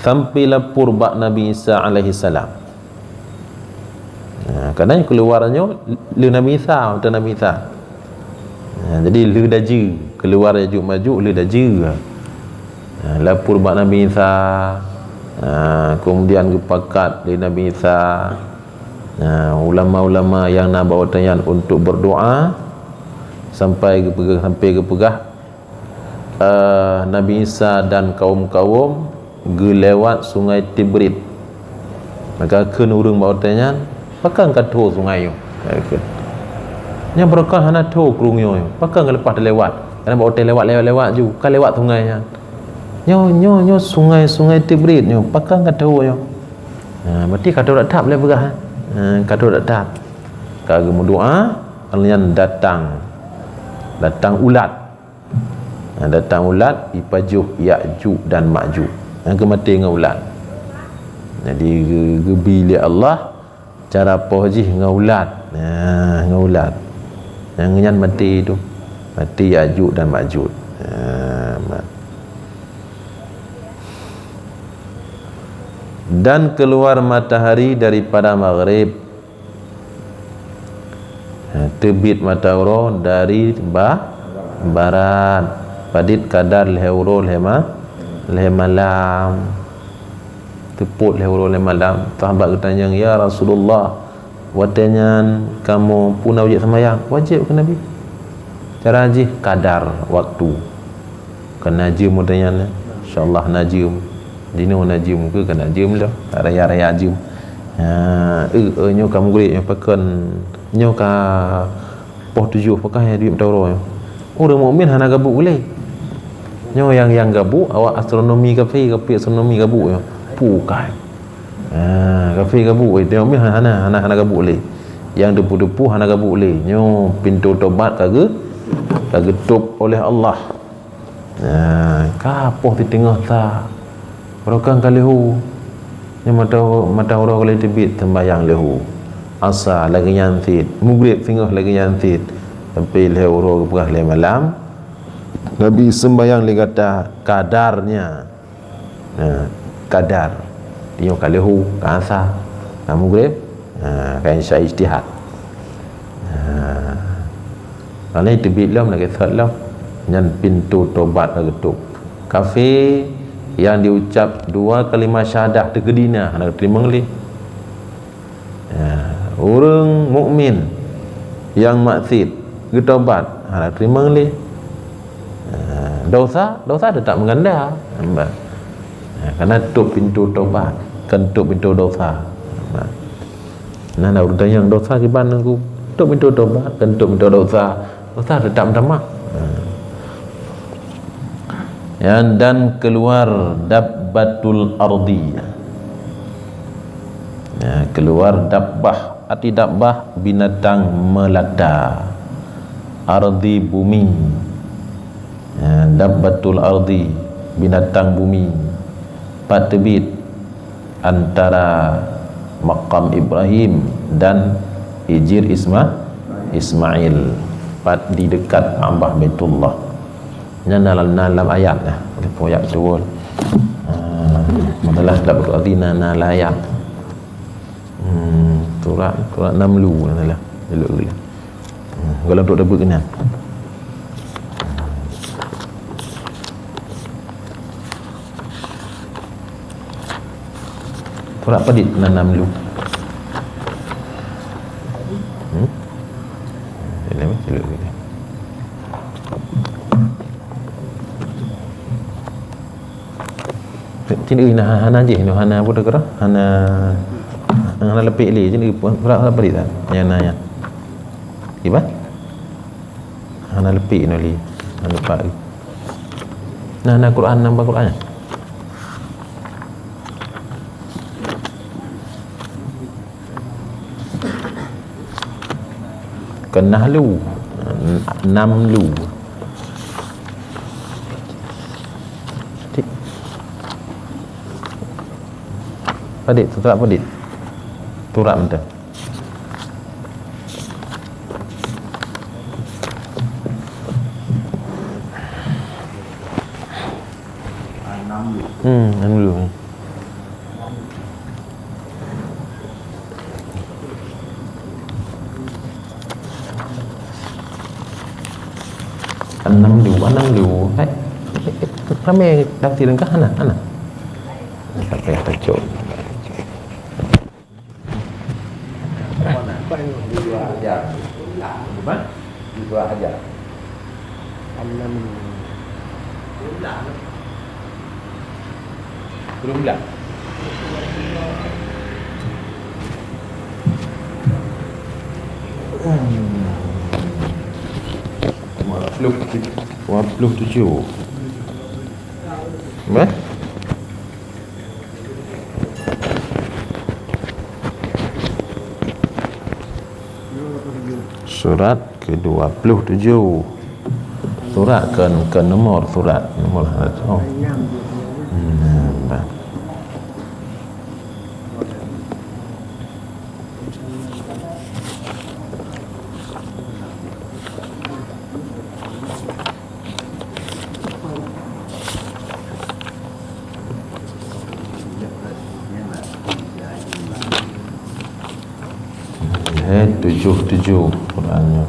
Sampai lapor bak Nabi Isa alaihi salam. Ha, karena keluar nyoe lé Nabi Isa, utai Nabi Isa. Ha, jadi lé dajeu, keluar Ya'juj Ma'juj lé dajeu. Ha, lapor bak Nabi Isa. Ah, kemudian geupakat lé Nabi Isa, ah, ulama-ulama nyang na bak watée nyan untuk berdoa, sampai geupeugah, sampai geupeugah, eh, Nabi Isa dan kaum-kaum geulewat Sungai Tibrit. Maka kheun ureuëng bak watée nyan, "Pakon ka tho sungai nyoe?" Nyan barokon hana tho krueng nyoe. "Pakon ka leupah teulewat?" Karena bak watée lewat, lewat, lewat ju, ka lewat sungai nyan. "Nyoe, nyoe, nyoe sungai, Sungai Tibrit nyoe. Pakon ka tho nyoe?" Ha, berarti ka tho that-that lé peugah, eh. Ha, ka tho that-that. Ka geumeudoa, nyan datang. Datang ulat. Nah, datang ulat, ipajoh Ya'juj dan Ma'juj. Nyang keumaté ngon ulat. Jadi, ge-, geubi lé Allah cara poh jih ngon ulat. Nah, ngon ulat. Nyang nyan maté tu. Maté Ya'juj dan Ma'juj. Nah, ma-, dan keluar matahari daripada maghrib. Ha, teubiet mata uroe dari ba-, barat. Padit kadar lhée uroe lhée ma-, lhée malam. Teupot lhée uroe lhée malam. Sahabat geutanyong, "Ya Rasulullah, watée nyan kamoe peue na wajéb seumayang?" "Wajéb," kheun Nabi. Cara jih kadar waktu. Ka na jeuem watée nyan, eh? Insya Allah na jeuem. Jinoe na jeuem keu ka na jeuem lom. Raya-raya jeuem. Ha, eh, eh, nyoe ka mugréb, nyoe pakon, nyoe ka poh tujoh, pakon hai duek mata uroe nyoe. Ureuëng mukmin hana gabuk ulée. Nyoe nyang, nyang gabuk awak astronomi kafé, kafé astronomi gabuk nyoe. Pukai. Ha, kafé gabuk, eh, ureuëng mukmin hana, hana, hana gabuk ulée. Nyang depu-depu hana gabuk ulée. Nyoe pintoe tobat ka geu-, ka geutôb oleh Allah. Nah, ka poh siteungoh sa, barokon ka lheueh hu. Nyoe mata, mata uroe ka lheueh teubiet, seumbahyang lheueh hu. Asa lagée nyan cit, mugréb singoh lagée nyan cit, sampai lhée uroe geupeugah lhée malam. Nabi seumbahyang lé gata kadarnya. Ha, kadar. Nyoe ka lheueh hu, ka asa, ka mugréb, ha, ka isya ijtihad. Ha. Laén teubiet lom, lagée sot lom. Nyan pintoe tobat ka geutôb. Kafé nyang diucap dua kalimah syahadah teukeudi na, hana geuteurimong lé. Ya, ureuëng mukmin nyang maksiet geutobat, hana teurimong lé. Ya, dosa, dosa teutap meuganda. Nampak? Ya, karena tôb pintoe tobat, kon tôb pintoe dosa. Nampak? Nah, na ureuëng tanyong, "Dosa kiban nangku?" Tôb pintoe tobat, kon tôb pintoe dosa. Dosa teutap meutamah. Ha. Ya, dan keluar dabbatul ardi. Ya, keluar dabbah, arti dabbah binatang melata. Ardi bumi. Ya, dabbatul ardi, binatang bumi. Pat teubiet antara makam Ibrahim dan Hijir Isma-, Ismail, pat di dekat Ka'bah Baitullah. Nyan na lam, na lam ayat nah. Leupah ayat beutôi. Ah, masalah dabbatul ardi na, na lam ayat. Hmm, surat, surat Namlu na lah. Elok-elok. Hmm, golom trok teubeuet keunan. Surat padit na Namlu. Hmm? Elok, elok, elok. Cit, eh, na, hana jih, hana apa dah kira? Hana, hana leupek lé, cit, eh, surat, surat padit dah. Nyang na, nyang. Kiban? Hana leupek inoe lé. Hana leupek. Nah, na Quran, namba Quran nyan. Kon Nahlu. Namlu. Cit. Padit, surat padit. Surat mantong. Hmm, Namlu. Namlu, Namlu. Hai, ramé tafsir kah? Hana, hana. Sampai tacok. Dua hajar. Dua hajar. Enam. Belum bilang. Dua puluh tujuh. Dua puluh tujuh. Meh? Surat kedua puluh tujuh. Surat ke, ke nomor surat. Nomor surat. Oh. Hmm, bah. Eh, tujuh tujuh Quran nyoe.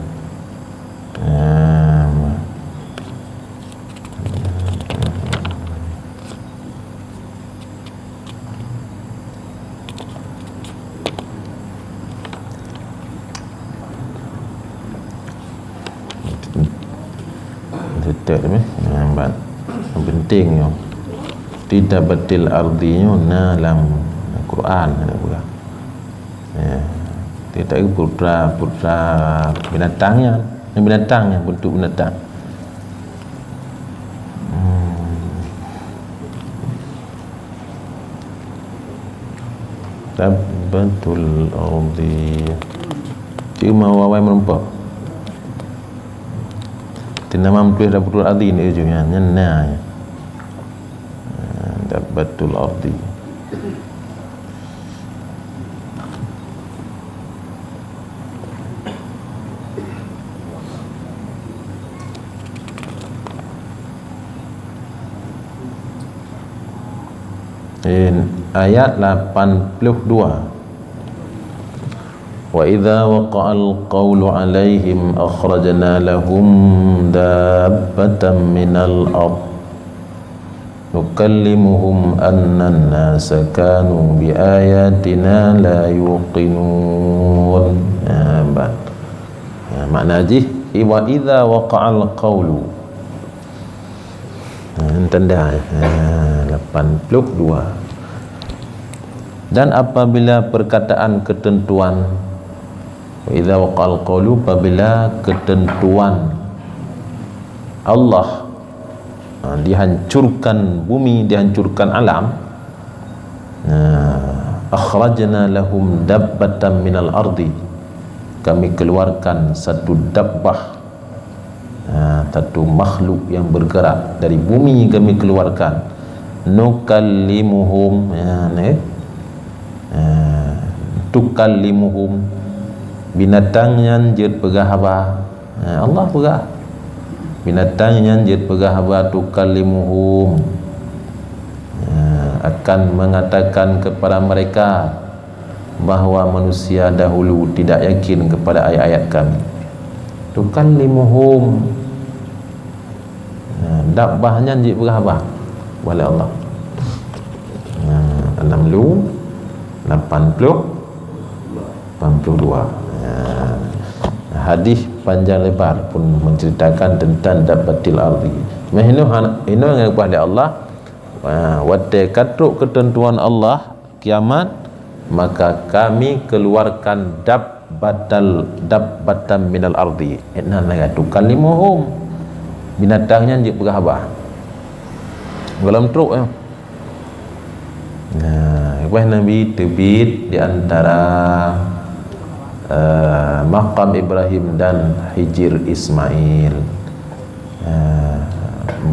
Ah, Tetap deh, nambat. Yang penting nyoe. Tidak batil ardi nyoe na lam Quran, ada pula. Ya. Tidak putra, putra binatang nyan. Yang binatang nyan, bentuk binatang. Hmm. Dabbatul ardi. Cuma wawai meureumpok. Tinamam tulis dabbatul ardi ni ujungnya. Nyan na. Dabbatul ardi. Eh, ayat lapan puluh dua. Wa idza waqa'al qawlu 'alaihim akhrajna lahum dabbatan minal ard nukallimuhum annan nasa kanu bi ayatina la yuqinun. Ha, bah. Ha, makna jih, wa idza waqa'al qawlu. Ha, tanda, ha, lapan puluh dua. Dan apabila perkataan ketentuan, wa idza waqa'al qawlu, apabila ketentuan Allah, ha, dihancurkan bumi, dihancurkan alam, ha, akhrajna lahum dabbatan minal ardi, kami keluarkan satu dabbah, ha, satu makhluk yang bergerak dari bumi kami keluarkan, nukallimuhum, ha, ni, ha, tukallimuhum, binatang nyan jeuet peugah haba. Ha, Allah peugah. Binatang nyan jeuet peugah haba tukallimuhum. Ha, akan mengatakan kepada mereka bahwa manusia dahulu tidak yakin kepada ayat-ayat Kami. Tukallimuhum. Ha, dabbah nyan jeuet peugah haba. Peugah lé Allah. Ha, enam puluh, lapan puluh, lapan puluh dua. Ya. Hadis panjang lebar pun menceritakan tentang dabbatil ardi. Meh inoe han-, inoe nyang geupeugah lé Allah, ha, watée ka trok keuteuntuan Allah kiamat, maka Kami keluarkan dabbatal, dabbatan minal ardi. Inoe lagée tukallimuhum. Binatang nyan jeuet peugah haba. Gohlom trok, ya. Nah, lepas Nabi teubiet di antara, eh, makam Ibrahim dan Hijir Ismail. Eh,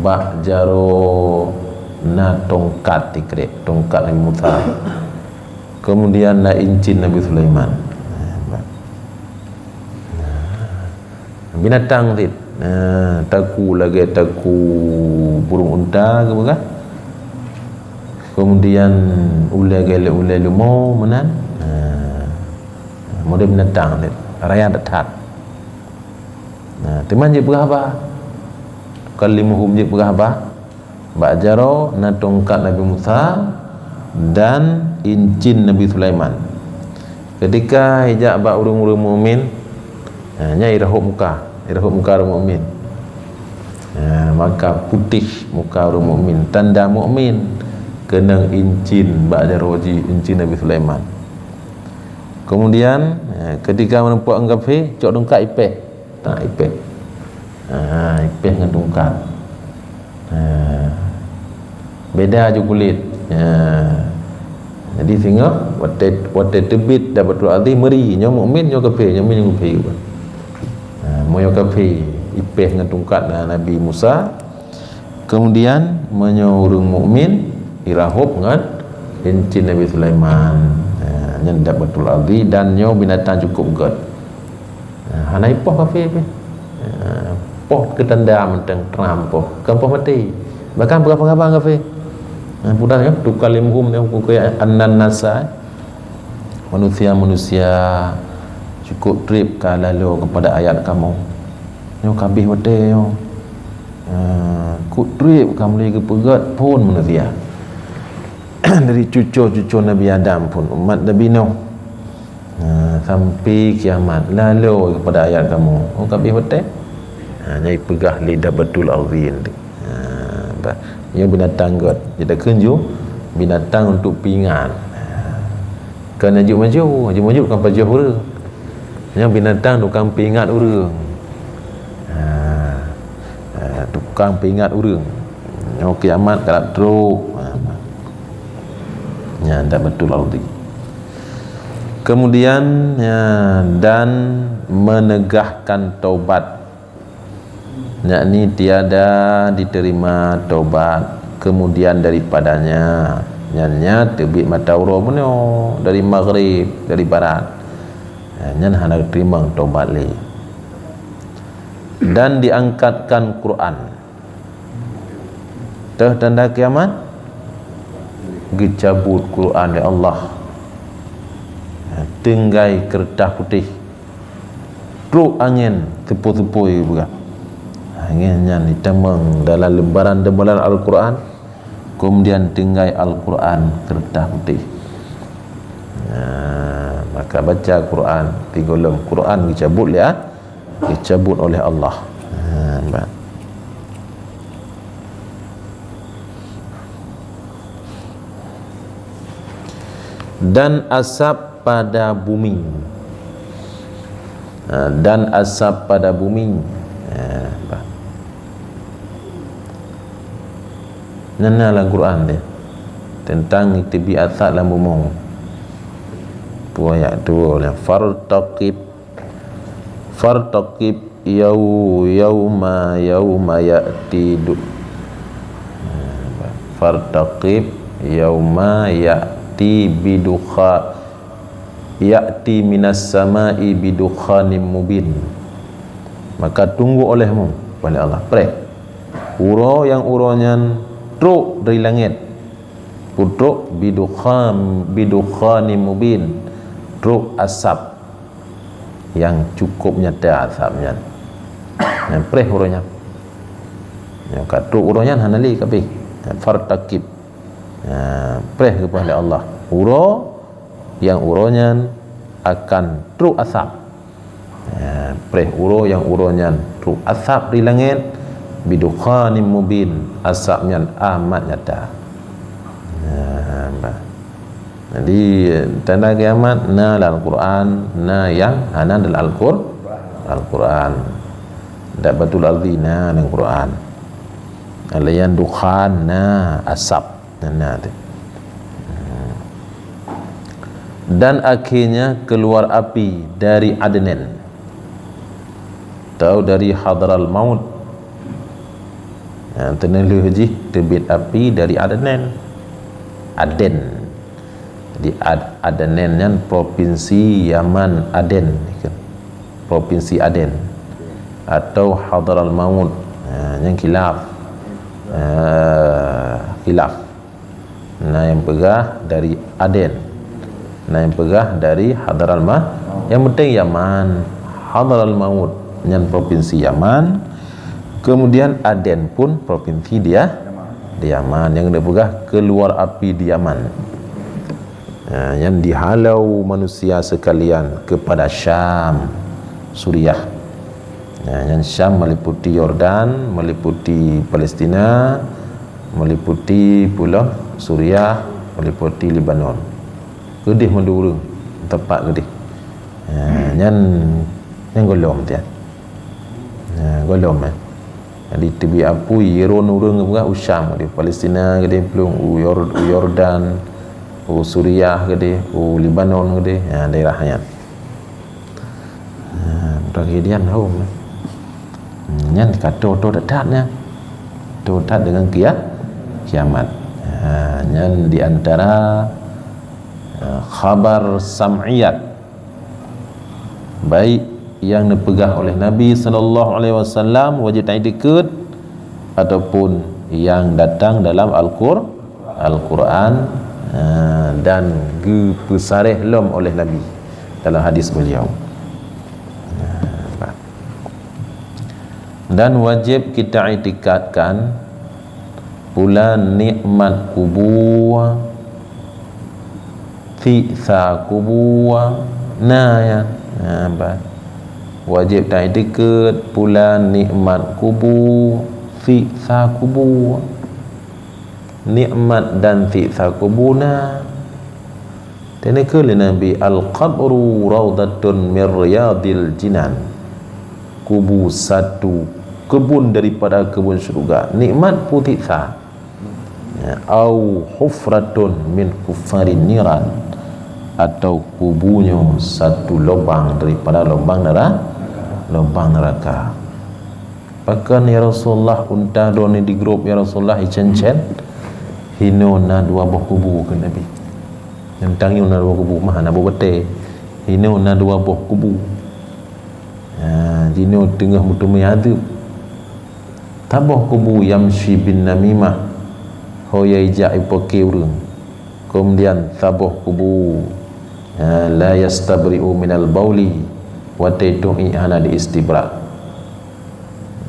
bak jaroe na tongkat, tikrek, tongkat Nabi Musa. Kemudian na incin Nabi Sulaiman. Eh, bak. Nah, binatang cit. Nah, takue lagée takue burung unta, geupeugah. Kemudian ulée lagée ulée leumo meunan. Nah, model binatang cit. Raya that-that. Nah, teuma jeuet peugah haba. Kallimuhum jeuet peugah haba. Bak jaroe na tongkat Nabi Musa, dan incin Nabi Sulaiman. Ketika ijak bak ureuëng-ureuëng mukmin, ha, nyan irahop muka, irahop muka ureuëng mukmin. Ha, maka putih muka ureuëng mukmin, tanda mukmin, keunong incin bak jaroe jih, incin Nabi Sulaiman. Kemudian, ha, ketika meureumpok ngon kafé, cok tungkat ipéh. Tak ipéh. Ha, ipéh ngon tungkat. Ha. Beda ju kulét. Ha. Jadi singoh watée, watée teubiet Dabbatul Ardi meuri, nyoe mukmin, nyoe kafé, nyoe mukmin, nyoe kafé. Ha, meunyoe kafé ipéh ngon tungkat na Nabi Musa, kemudian meunyoe ureuëng mukmin irahop ngon incin Nabi Sulaiman. Ha, nyan Dabbatul Ardi dan nyoe binatang cukup gét. Ha, hana ipoh kafé pih. Ha, poh keu tanda mantong tram poh. Kon poh maté. Bahkan peugah-peugah kafé. Ha, peugah ya, tukallimuhum, nyan kukeu annan nasa. Manusia-manusia cukup treb ka laloe keupada ayat kamoe. Nyoe ka abéh watée nyoe. Ha, kuk treb ka mulai geupeugét phon manusia. Dari cucoe-cucoe Nabi Adam phon, umat Nabi Nuh. Ha, sampai kiamat, laloe keupada ayat kamoe. Oh, ka abéh watée? Ha, nyan ipeugah lé Dabbatul Ardi. Ha, bah, nyoe binatang gét. Jadi takheun ju binatang untuk peuingat. Ha, kon aju maju, aju maju bukan pajoh ureuëng. Nyoe binatang tukang peuingat ureuëng. Ha, ha, tukang peuingat ureuëng. Nyoe kiamat ka trok. Ha, nyan Dabbatul Ardi. Kemudian, ya, dan menegahkan taubat, yakni tiada diterima taubat kemudian daripadanya, nyan nya teubiet mata uroe bunoe dari maghrib, dari barat. Ya, nyan hana teurimong taubat lé. Dan diangkatkan Quran. Teuh tanda kiamat, geucabut Quran lé Allah. Tinggai keureutah putéh. Trok angén seupôi-seupôi peugah. Angén nyan jitamong dalam lembaran-lembaran Al-Quran, kemudian tinggai Al-Quran keureutah putéh. Nah, maka baca Quran, sigohlom Quran geucabut lé, geucabut oleh Allah. Ha, bah. Dan asap pada bumi. Ha, dan asap pada bumi. Ha, bah. Nyan na lam Quran deh. Tentang teubiet asap lam bumoe. Peue ayat tu, fartaqib Fartaqib yau-, yauma, yauma ya'ti du-, fartaqib yauma ya'ti bidukha-, ya'ti minas sama'i bidukhanim mubin. Maka tunggu olehmu, oleh Allah, preh, uroe nyang uroe nyan trok dari langét, putrok bidukhan, bidukhanim mubin, trok asap nyang cukup nyata asap nyan. Nyan preh uroe nyan. Nyang ka trok uroe nyan hana lé ka abéh. Nyan fartaqib. Nyan preh geupeugah lé Allah. Uroe nyang uroe nyan akan trok asap. Nyan preh uroe nyang uroe nyan trok asap di langét, bidukhanim mubin, asap nyan amat nyata. Nyan, bah. Jadi, tanda kiamat na lam Al-Quran, na nyang hana lam Al-Qur-, Al-Quran. Dabbatul Ardi na lam Quran. Layan dukhan na asap, na, na tu. Dan akhirnya keluar api dari Adnan atau dari Hadral Maut. Ha, teuneulheueh jih teubiet api dari Adnan. Aden. Di Ad-, Adnan nyan provinsi Yaman Aden, kan? Provinsi Aden atau Hadral Maut. Ha, nyan khilaf. Ha, khilaf. Na nyang peugah dari Aden. Na nyang peugah dari Hadral Ma-, nyang penting Yaman. Hadral Maut nyan provinsi Yaman. Kemudian Aden pun provinsi dia, di Yaman. Nyang geupeugah keluar api di Yaman. Ha, nyan dihalau manusia sekalian kepada Syam, Suriah. Ha, nyan Syam meliputi Yordan, meliputi Palestina, meliputi pula Suriah, meliputi Lebanon. Keudeh mandum ureuëng teumpat keudeh. Ha, nyan, nyan gohlom tian. Ha, gohlom, eh. Jadi teubiet apui, yeron ureuëng geupeugah u Syam keudeh, Palestina keudeh, plueng u Yor-, u Yordan, u Suriah keudeh, u Lebanon keudeh, ha, daerah nyan. Ha, mudah kemudian hom. Nyan ka toe-toe that-that nyan. Toe that deungon kia-, kiamat. Ha, nyan di antara, ha, khabar sam'iyat. Baik yang dipeugah oleh Nabi sallallahu alaihi wasallam wajib taiktikad, ataupun yang datang dalam Al-Qur-, Al-Quran, eh, dan geupeusaréh lom oleh Nabi dalam hadis beliau. Dan wajib kita iktikadkan pula nikmat kubur, siksa kubur, na ya. Ha, bah. Wajib taiktikad pula nikmat kubur, siksa kubur. Nikmat dan siksa kubur na. Teuneukeu lé Nabi, "Al-qabru raudhatun min riyadil jinan." Kubu satu kebun daripada kebun syurga. Nikmat peue siksa? Ya, "Au hufratun min hufarin niran." Atau kubu nyoe satu lubang daripada lubang nera-, lubang neraka. "Pakon ya Rasulullah, unta droeneuh di grôp ya Rasulullah, icén-cén?" "Hinoe na dua boh kubu," kheun Nabi. Nyan tanyoe na dua kubu, mah na boh batée. Hinoe na dua boh kubu. Ha, jinoe teungoh meuteumé adeueb. Saboh kubu yamshi bin namimah, ho ya ijak ipoke ureuëng. Kemudian saboh kubu, ha, la yastabri'u minal bauli, watée tueng iék hana di istibra.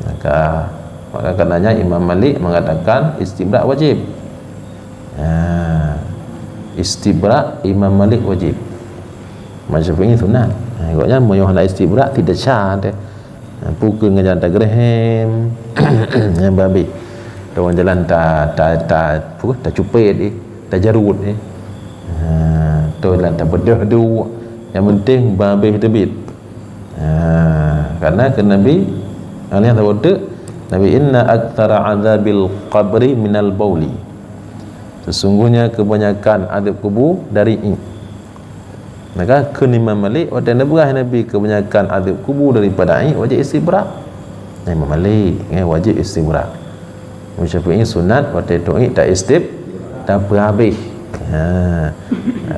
Maka, maka karenanya Imam Malik mengatakan istibra wajib. Ha, istibra Imam Malik wajib. Imam Syafi'i sunat. Ha, gobnyan meunyoe hana istibra tidak sah teh. Ha, pukul ngejan tagerehem, nyan babeh. Tawan jalan ta, ta, ta, apa, tacupet eh, tajarut eh. Ha, tu jalan tabeudôh duek. Yang penting babeh teubiet. Ha, karena ke Nabi, alaihi salatu, Nabi, "Inna aktsara adzabil qabri minal bauli." Sesungguhnya kebanyakan adab kubur dari iék. Maka kheun Imam Malik, watée neupeugah Nabi kebanyakan adab kubur daripada iék, wajib istibra. Nah, Imam Malik, eh, wajib istibra. Imam Syafi'i sunat, watée tueng iék ta istib, tapeuhabéh. Ha.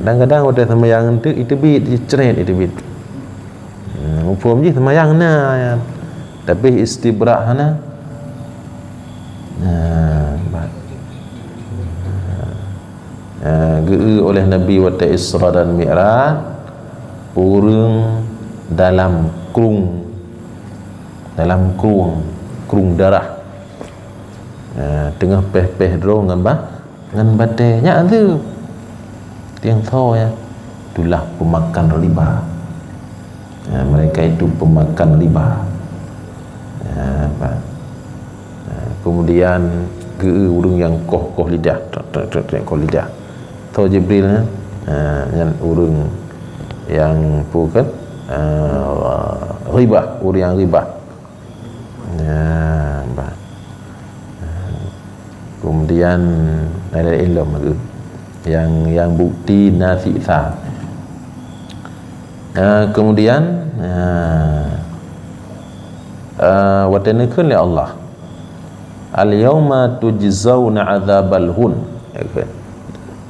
Kadang-kadang watée seumayang teuk, iteubiet, icret iteubiet. Hmm, muphom jih seumayang na, ya. Tapi istibra hana. Ha, ba-, ha, geu-eu oleh Nabi watée Isra dan Mi'raj, ureuëng dalam krueng, dalam krueng, krueng darah. Ha, teungoh péh-péh droe ngon ba-, ngon batée, nyan adeueb. Tieng tho ya, itulah pemakan riba. Ya, mereka itu pemakan riba. Ya, apa? Ya, kemudian geu-eu ureuëng nyang koh-koh lidah, trek, trek, trek, trek, koh lidah. Tho Jibril, ya. Ha, nyan ureuëng nyang apa kan? Ha, riba, ureuëng nyang riba. Ya, bah. Kemudian ada ilmu lagi. Yang, yang bukti na siksa. Ah, kemudian, ah, ah, watée neukheun lé Allah, "Al-yauma tujzauna adzabal hun." Ya kan?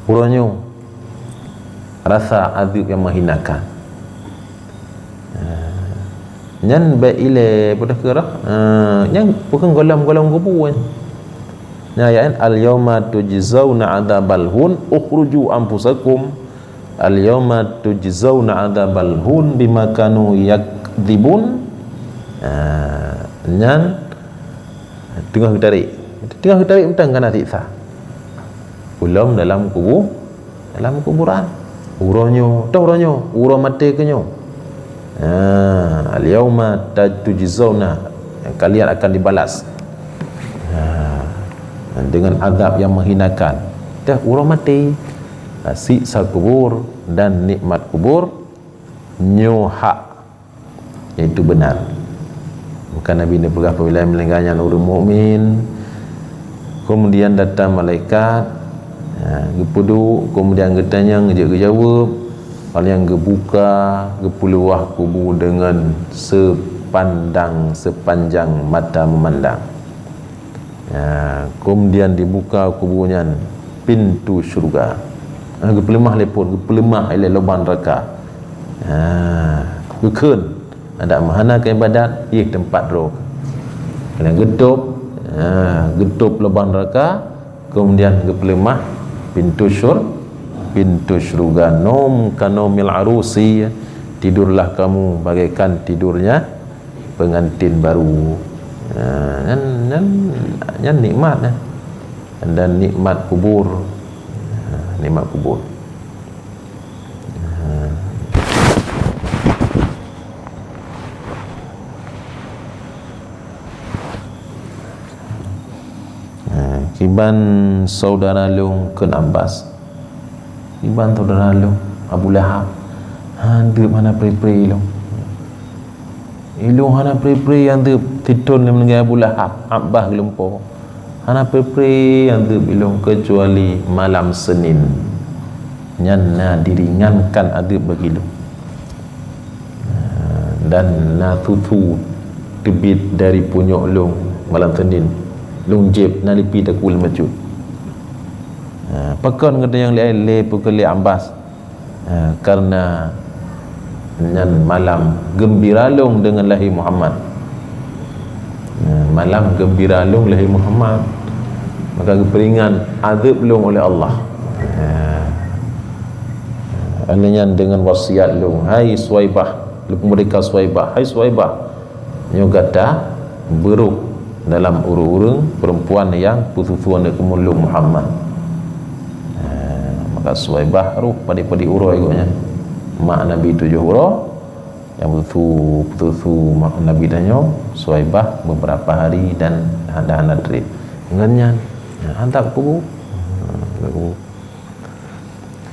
Uroe nyoe rasa adeueb nyang menghinakan. Ah, nyan bék ilée peudeuh keurah. Ah, nyan bukan gohlom-gohlom kubu nyan. Nyan ayat, "Al-yauma tujzauna adzabal hun, ukhruju anfusakum." "Al-yauma tujzauna adzabal hun bima kanu yakdzibun." Ah, nyan teungoh geutarek. Teungoh geutarek mantong kana siksa. Ulom dalam kubu, dalam kuburan. Uroe nyoe, toh uroe nyoe, uroe maté keuh nyoe. Ha, al-yauma tujzauna, kalian akan dibalas. Ha, dengan azab yang menghinakan. Toh uroe maté. Ha, siksa kubur dan nikmat kubur nyoe hak, yaitu benar. Maka Nabi neupeugah apabila meuninggai nyan ureuëng mukmin, kemudian datang malaikat, ha, geupeuduek, kemudian geutanyong, geujak geujaweueb, paléng geubuka, geupeuluwah kubu deungon sepandang, sepanjang mata meumandang. Ya, kemudian dibuka kubu nyan pintu syurga. Ha, geupeuleumah lé phon, geupeuleumah ilée lubang neraka. Ha, geukheun, adak meuhana keu ibadat, iéh teumpat droe. Keuneuk geutôb, ha, geutôb lubang neraka, kemudian geupeuleumah pintu syur-, pintu syurga. Nom kanaumil arusi, tidurlah kamu bagaikan tidurnya pengantin baru. Ha, nyan, nyan, nyan nikmat, eh. Dan nikmat kubur. Ha, nikmat kubur. Ha. Ha, kiban saudara lôn kheun Abbas. Iban saudara lôn, Abu Lahab, han deueb hana pre-pre ilôn. Ilôn hana pre-pre nyang deueb sithon lé meuninggai Abu Lahab, Abbas geulumpo. Hana pre-pre nyang deueb ilôn keucuali malam Senin. Nyan na diringankan adeueb bagi lôn. Dan na susu teubiet dari punyok lôn malam Senin. Lôn jieb na lipi takue lam bacut. Ha, pakon gata nyang lé, lé peukeulé Abbas? Ha, karena nyan malam geumbira lôn deungon lahé Muhammad. Ha, malam geumbira lôn lahé Muhammad. Maka geupeuringan adeueb lôn oleh Allah. Ha. Oleh nyan deungon wasiat lôn, hai Suwaibah, lôn peumerdeka Suwaibah, hai Suwaibah, nyoe gata beurôh dalam ureuëng-ureuëng peurempuan nyang peususu aneuëk keumulung Muhammad. Eh, maka Suwaibah rôh padé-padé uroe gobnyan. Mak Nabi tujoh uroe, nyang peususu, peususu mak Nabi tanyoe, Suwaibah beberapa hari dan hana, hana trép. Ngon nyan, nyan azab kubur. Ha, azab kubur.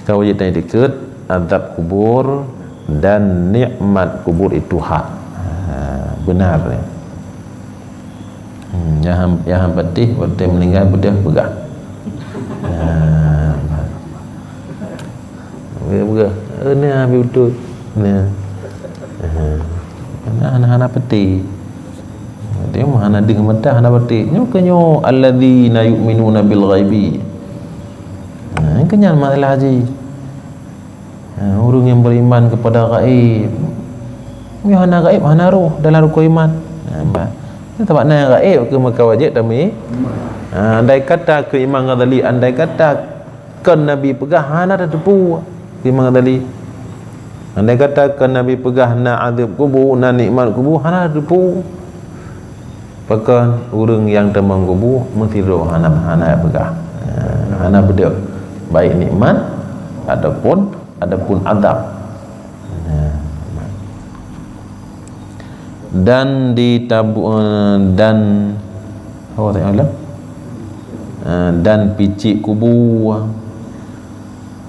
Ka wajéb tanyoe dikeue, azab kubur dan nikmat kubur itu hak. Ha, benar, ya. Hmm, nyang han, nyang han patéh, watée meuninggai beudôh peugah. Ha, peugah, peugah. Eh, ni habéh beutôi. Ni. Ha. Hana, hana, hana patéh. Dia mah hana deungoe mata, hana patéh. Nyoe keuh nyoe, alladzina yu'minuna bil ghaibi. Ha, keu nyan masalah haji. Ha, ureuëng nyang beriman kepada gaib. Nyang hana gaib, hana roh dalam rukun iman. Ha, ba-, nyan sabab na gaib keuh maka wajéb tami-, ha, andai kata keu Imam Ghazali, andai kata kon Nabi peugah, hana tateupeue keu Imam Ghazali. Andai kata kon Nabi peugah na azab kubur, na nikmat kubur, hana tateupeue. Pakon ureuëng nyang tamong kubu meusidroe hana, hana peugah. Eh, hana beudôh, baik nikmat ataupun, ataupun azab. Eh, dan ditabu-, eh, dan, apa tadi malam? Eh, dan picik kubu,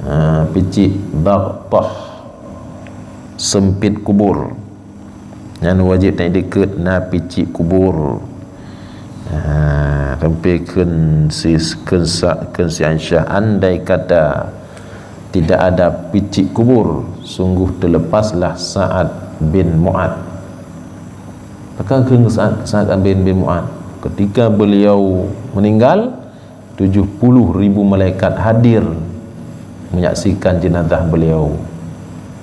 eh, picik baghtah, sempit kubur. Nyan wajéb tanyoe dikeue na picik kubur. Ha, sampai kheun si, kheun sa-, kheun si Aisyah, andai kata tidak ada picik kubur, sungguh terlepaslah Sa'ad bin Mu'ad. Pakon kheun Sa'ad, Sa'ad bin, bin Mu'ad? Ketika beliau meninggal, tujuh puluh ribu malaikat hadir menyaksikan jenazah beliau.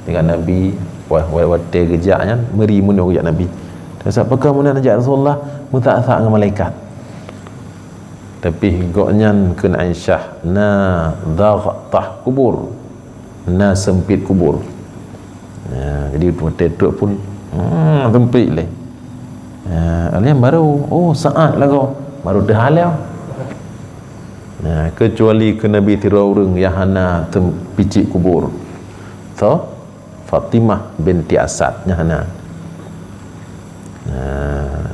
Dengan Nabi, wa-, wa-, watée geujak nyan, meuri meunoe geujak Nabi. Teusab peugah meunan jak Rasulullah, meusak-sak ngon malaikat. Tapi gobnyan kheun Aisyah, na daghtah kubur. Na sempit kubur. Ya, jadi watée trok pun, hmm, sempit lé. Ya, alham baru, oh, Sa'ad lagoe, baru teuhalai. Ya, kecuali keu Nabi sidroe ureuëng nyang hana tem-, picik kubur. Fatimah binti Asad nyan hana. Nah,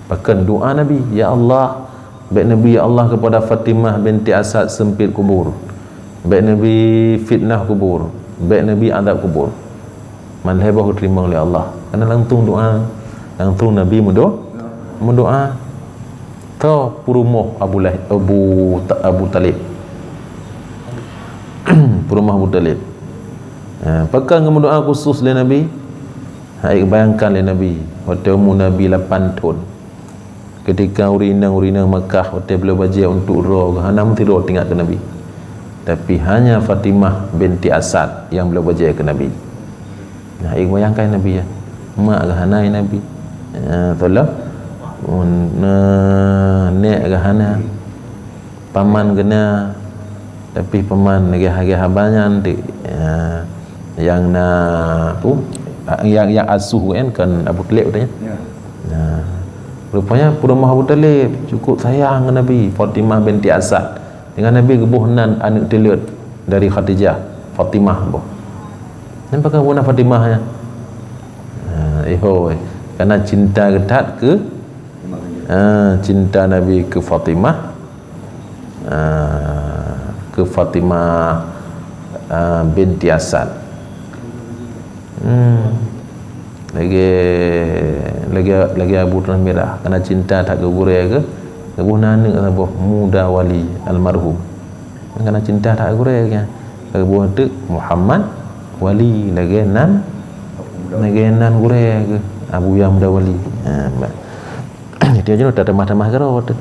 pakon doa Nabi, "Ya Allah, bèk neubi, ya Allah, kepada Fatimah binti Asad sempit kubur. Bèk neubi fitnah kubur. Bèk neubi azab kubur." Man lhèe boh geuteurimong lé Allah. Karena langsung doa, langsung Nabi meudo-, meudoa. Tho peurumoh Abu Lah-, Abu Ta-, Abu Talib. Peurumoh Abu Talib. Ha, pakon geumeudoa khusus lé Nabi? Ha, bayangkan lé Nabi, watèe umu Nabi lapan thon. Ketika ureueng inong-ureueng inong Makkah watèe bloe bajèe untuk droe, hana meusidroe teuingat keu Nabi. Tapi hanya Fatimah binti Asad nyang bloe bajèe keu Nabi. Nah, bayangkan Nabi, ya. Mak geuh hana Nabi. Ya, tolong. Nah, nèk geuh hana. Paman geuh na, tapi paman lagèe haba nyan dek, ya, nyang na, pu, nyang, nyang asuh kan, kan Abu Thalib katanya. Ya. Nah, rupanya peurumoh Abu Thalib cukup sayang ngon Nabi, Fatimah binti Asad. Dengan Nabi geuboh nan aneuk teuleuet dari Khadijah, Fatimah boh. Nyan pakon geuboh nan Fatimah nyan? Nah, ihôi, karena cinta geuh that keu, ah, cinta Nabi keu Fatimah. Ah, keu Fatimah, ah, binti Asad. Hmm. Lagèe, lagèe, lagèe Abu Tanah Mirah, karena cinta that keu gurèe geuh, geuboh nan aneuk saboh, Muda Wali almarhum. Karena cinta that keu gurèe geuh, geuboh teuk Muhammad Wali, lagèe nan, lagèe nan gurèe geuh, Abuya Muda Wali. Ha, bah. Dia je tamah-tamah keudroe tu.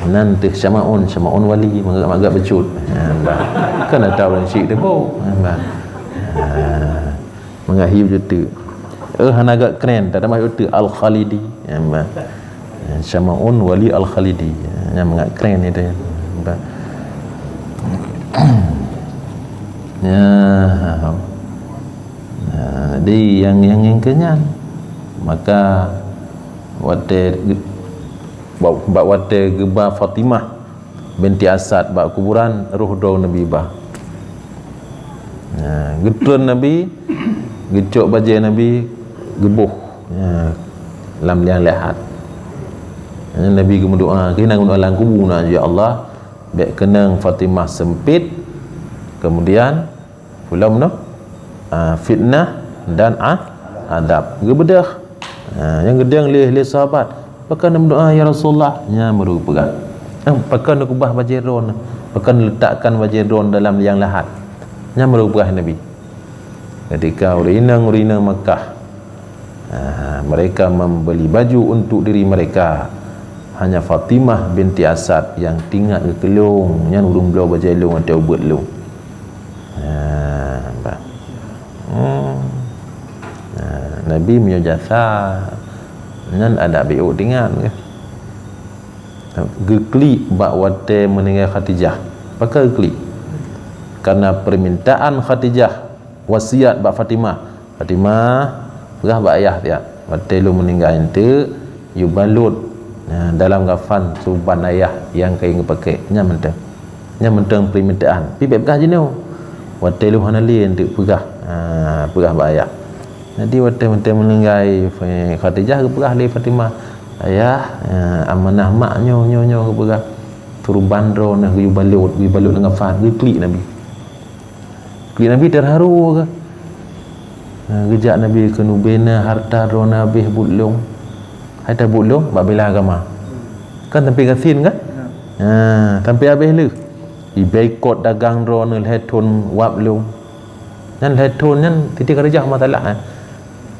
Nan teuh Syamaun, Syamaun Wali, mangat-mangat bacut. Ha, bah. Kan ata ureueng syik teuh, bah. Ha, mangat hi bacut. Eh, hana agak keren, tamah bacut, Al-Khalidi. Ha, bah. Syamaun Wali Al-Khalidi. Nyan mangat keren itu. Bah. Ya. Nah, jadi nyang, nyang, nyang keu nyan, maka watèe ge-, bak, bak watèe geuba Fatimah binti Asad bak kuburan, roh droe Nabi ba. Nah, geutreun Nabi, geucok bajèe Nabi, geuboh, ya, lam liang lahat. Nabi geumeudoa, keunan geumeudoa lam kubu na, "Ya Allah, bèk keunong Fatimah sempit, kemudian Ulôn meunoe, ah, fitnah dan a-, adab. Geubeudôh. Ah, nyang geudong lé, lé sahabat, "Pakon meudoa, ya Rasulullah?" Nyan baru geupeugah. "Eh, pakon geukeubah bajèe droeneuh? Pakon letakkan bajèe droeneuh dalam liang lahat?" Nyan baru geupeugah Nabi. Ketika ureueng inong, ureueng inong Makkah, ah, mereka membeli baju untuk diri mereka. Hanya Fatimah binti Asad nyang teuingat keu lôn, nyan ureueng bloe bajèe lôn ateueh ubeuet lôn. Ha, bah. Hmm. Ha, Nabi meunyoe jasa, nyan adak B O teuingat keuh. Geuklik bak watèe meuninggai Khadijah. Pakon geuklik? Karena permintaan Khadijah, wasiat bak Fatimah. "Fatimah, peugah bak ayah siat, watèe lôn meuninggai eunteuk, yue balot, nah, dalam kafan surban ayah nyang kayém geupakè." Nyan mantong. Nyan mantong permintaan. Pi bèk peugah jinoe. "Watèe lôn hana lé eunteuk peugah, ah, peugah bak ayah." Jadi watèe, watèe meuninggai, eh, Khadijah geupeugah lé Fatimah, "Ayah, eh, amanah mak nyoe, nyoe, nyoe," geupeugah. "Surban droeneuh geuyue balot, geuyue balot lam kafan," geuklik Nabi. Klik Nabi teuharu keuh. Ha, geujak Nabi kheun, "Ubena harta droeneuh habéh buet lôn." Hai tabuet lôn bak bela agama. Kan sampai gasien kan? Ha, sampai habéh lheueh. Iboikot dagang droeneuh lhèe thon wab lôn. Nyan lhèe thon nyan siti Khadijah masalah, eh.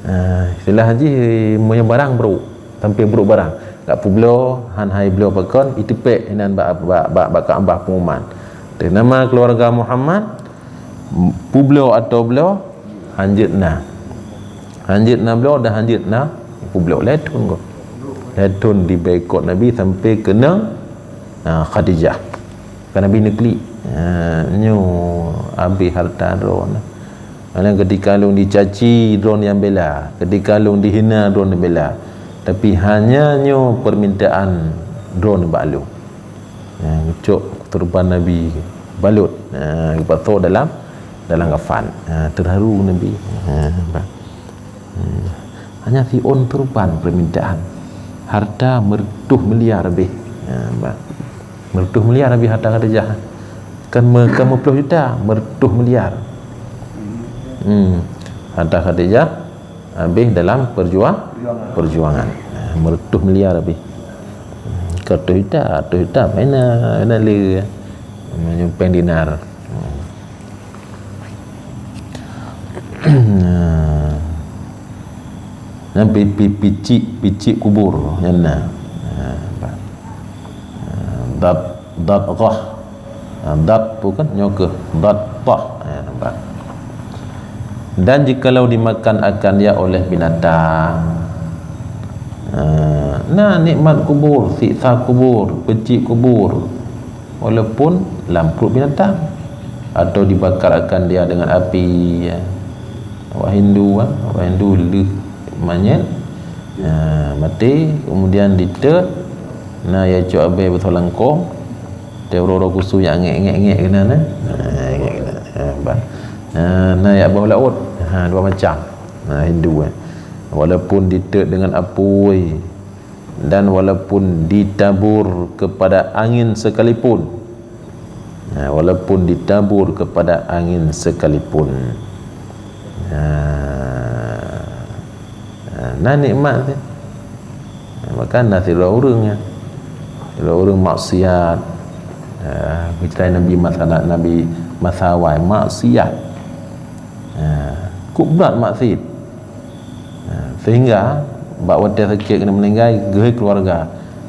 Ha, istilah jih meunyoe barang brôk, sampai brôk barang. Gak peubloe, han hai bloe pakon, iteupèk inan bak, bak, bak, bak Ka'bah pengumuman. Teuh nama keluarga Muhammad, peubloe atau bloe, hanjeuet na. Hanjeuet na bloe dan hanjeuet na peubloe. Lhèe thon keuh. Lhèe thon diboikot Nabi sampai keunong, ah, Khadijah. Ka Nabi neuklik, ah, nyoe habéh harta droeneuh. Karena ketika lôn dicaci, droeneuh nyang bela. Ketika lôn dihina, droeneuh bela. Tapi hanya nyoe permintaan droeneuh bak lôn. Ha, geucok keturupan Nabi, balot. Ha, geupasoe dalam, dalam kafan. Ha, terharu Nabi. Ha, bah. Hmm. Hanya siôn surban permintaan. Harta meureutoh miliar beh. Ha, bah. Meureutoh miliar beh harta Khadijah. Kan me-, kan meuploh juta, meureutoh miliar. Hmm. Harta Khadijah habéh dalam perjuang-, perjuangan. Ha, meureutoh miliar habéh. Hmm. Ka reutôh juta, reutôh juta, mana, mana le. Meunyoe péng dinar. Hmm. Nah, pi-, pi-, picik, picik kubur nyan na. Nah, ba-, nah, dab-, dabghah. Nah, dab tu kan nyoe keuh dabghah. Nah, nampak. Dan jikalau dimakan akan dia oleh binatang. Nah, na nikmat kubur, siksa kubur, picik kubur. Walaupun lam pruet binatang, atau dibakar akan dia dengan api, ya. Awak Hindu, ah, awak Hindu lheueh manyét, ah, maté, kemudian diteuk, na ya cok abée beusoe langkong, teuroe-roe kusu nyang ngek-ngek-ngek keunan, eh. Ah, ngek keunan. Ah, bah. Ah, na ya boh laôt. Ha, dua macam. Ah, Hindu, eh. Walaupun diteuk dengan apui, dan walaupun ditabur kepada angin sekalipun. Nah, walaupun ditabur kepada angin sekalipun. Nah, nah, na nikmat tu. Nah, maka na sidroe ureuëng, ya. Sidroe ureuëng maksiat. Ah, geuceritai Nabi masa, Nabi masa awai, maksiat. Ah, kok brat maksiat. Ha, sehingga bak watée sakét keuneuk meuninggai, geuhôi keuluwarga,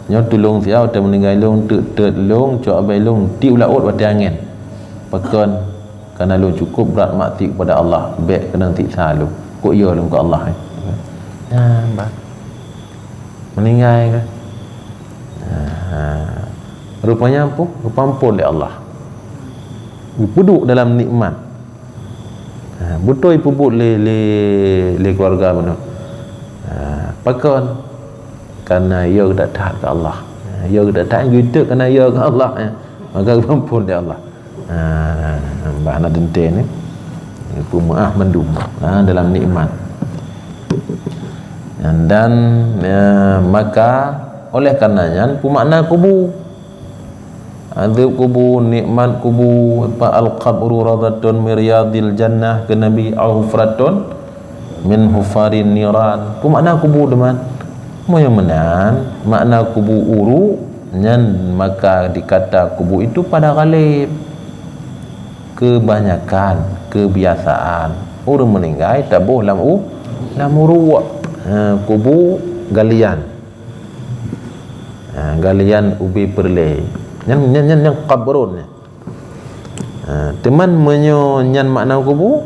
"Nyoe tulông siat watée meuninggai lôn, teuk-teuk lôn, cok abée lôn, tiek u laôt watée angén. Pakon? Kareuna lôn cukôp brat maksiat keupada Allah, bék keunong siksa lôn. Kok yo lôn keu Allah, eh?" Ha, bah. Meuninggai kan? Ha, rupanya apa? Geupeuamphon lé Allah. Geupeuduek dalam nikmat. Ha, beutôi peubuet lé, lé, lé keuluwarga bunoe. Ha, pakon? Kareuna yo geutak that keu Allah. Ha, yo geutak that, geutak kareuna yo keu Allah, ya. Maka geupeuamphon lé Allah. Ha, bah na teuntée ni. Peumeuáh mandum. Ha, dalam nikmat. Dan, ya, maka oleh kareuna nyan peumakna kubu. Azeueb kubu, nikmat kubu, apa, "Al-qabru rawdatun min riyadil jannah," kheun Nabi, "Aw hufratun min hufarin niran." Peue makna kubu teuma? Meunyoe meunan, makna kubu uruk nyan, maka dikata kubu itu pada ghalib. Kebanyakan, kebiasaan. Ureuëng meuninggai taboh lam u-, lam uruk. Ha, kubu galian. Ha, galian ubé peureulée. Nyan, nyan, nyan, nyan qabrun nyan. Ha, teuma meunyoe nyan makna kubu,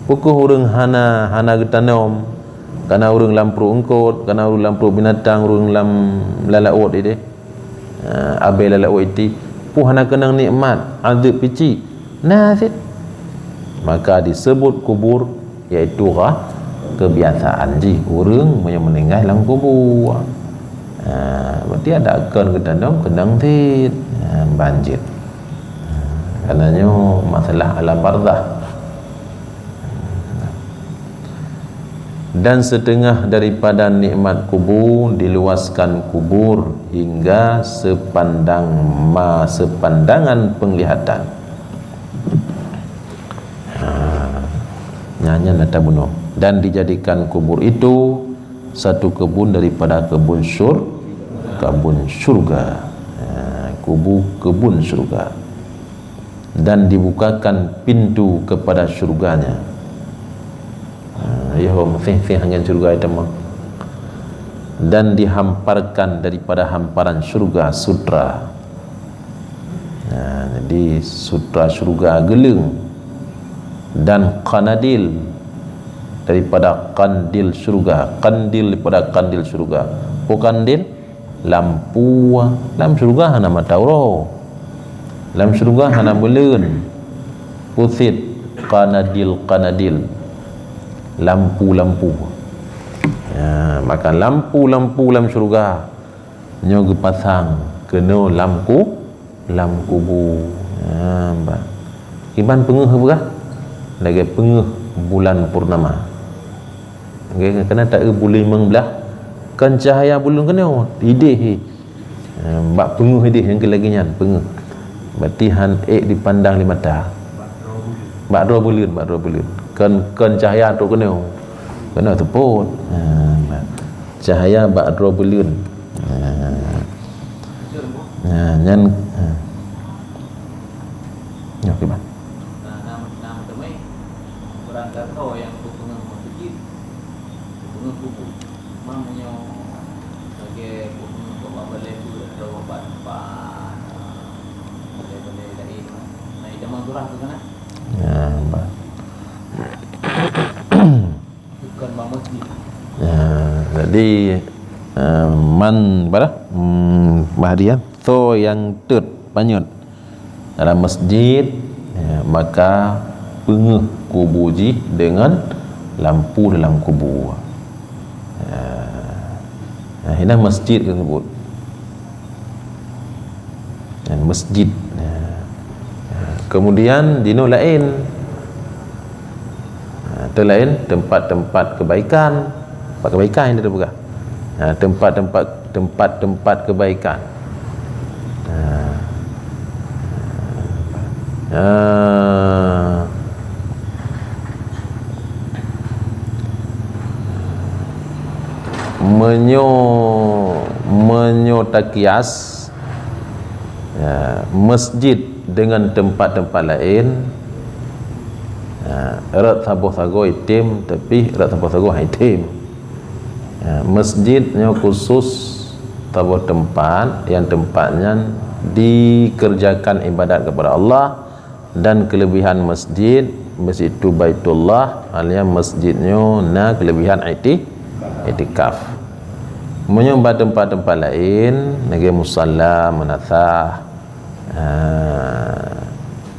peu kheueh ureuëng hana, hana geutanom, kana ureuëng lam pruet eungkot, kana ureuëng lam pruet binatang, ureuëng lam lalaôt ideh. Ha, abée lalaôt iti, peu hana keunong nikmat, azeueb pici. Na cit. Maka disebut kubur, yaitu gha-, kebiasaan jih ureuëng meunyoe meuninggai lam kubu. Ha, berarti ada kon geutanom keunong cit. Ha, ban jeuet. Ha, kareuna nyoe masalah alam barzakh. Dan setengah daripada nikmat kubu diluaskan kubur hingga sepandang ma-, sepandangan penglihatan. Ha, nyan, nyan na tabunoe. Dan dijadikan kubur itu satu kebun daripada kebun syur-, kebun syurga. Ha, kubu kebun syurga. Dan dibukakan pintu kepada syurganya. Ha, ya, meuseh-seh ngon syurga itu mah. Dan dihamparkan daripada hamparan syurga sutra. Ha, jadi sutra syurga geuleung dan kanadil daripada kandil syurga, kandil daripada kandil syurga. Peue kandil? Lampu. Lam syurga hana mata uroe. Lam syurga hana buleuen. Peue cit? Kanadil-kanadil. Lampu-lampu. Ya, maka lampu-lampu lam syurga nyoe geupasang keunoe lam ku-, lam kubu. Ha, bah. Kiban peungeuh peugah? Lagèe peungeuh bulan purnama. Oke, keunan taeu buleuen limong blah, kon cahya buleuen keunoe, idéh. Eh, bak peungeuh idéh nyang keu lagèe nyan, peungeuh. Berarti han ék dipandang lé mata. Bak droe buleuen, bak droe buleuen. Kon, kon cahya trok keunoe. Keunoe teupot. Eh, cahya bak droe buleuen. Eh. Nah, nyan, eh. Nyoe kiban. Nah, na, na meuteumé, barangkasoe nyang peungeut meuseujid, peungeut kubu. Cuma meunyoe lagèe peungeut keu bak balèe beuet atau bak teumpat, balèe-balèe laén, na itamong surah keu kana? Ya, ba. Bukan bak masjid. Ya, jadi, eh, man, apa dah? Hmm, bah dia, soe nyang teut panyöt dalam masjid, ya, maka peungeuh kubu jih deungon lampu dalam kubu. Ya. Nah, inan masjid tersebut. Dan masjid. Ya. Ya. Kemudian di nyoe laén. Ha, teulaén tempat-tempat kebaikan. Tempat kebaikan yang kita peugah. Ha, tempat-tempat, tempat-tempat kebaikan. Ha. Ha. Meunyoe, meunyoe takias, ya, masjid dengan tempat-tempat laén, ya, rot saboh sagoe item, tapi rot saboh sagoe han item. Ya, masjid nyoe khusus saboh tempat, yang tempat nyan dikerjakan ibadat kepada Allah, dan kelebihan masjid, masjid itu Baitullah, hanya masjid nyoe na kelebihan ikti-, iktikaf. Meunyoe bak tempat-tempat laén, lagèe musalla, meunasah, ah,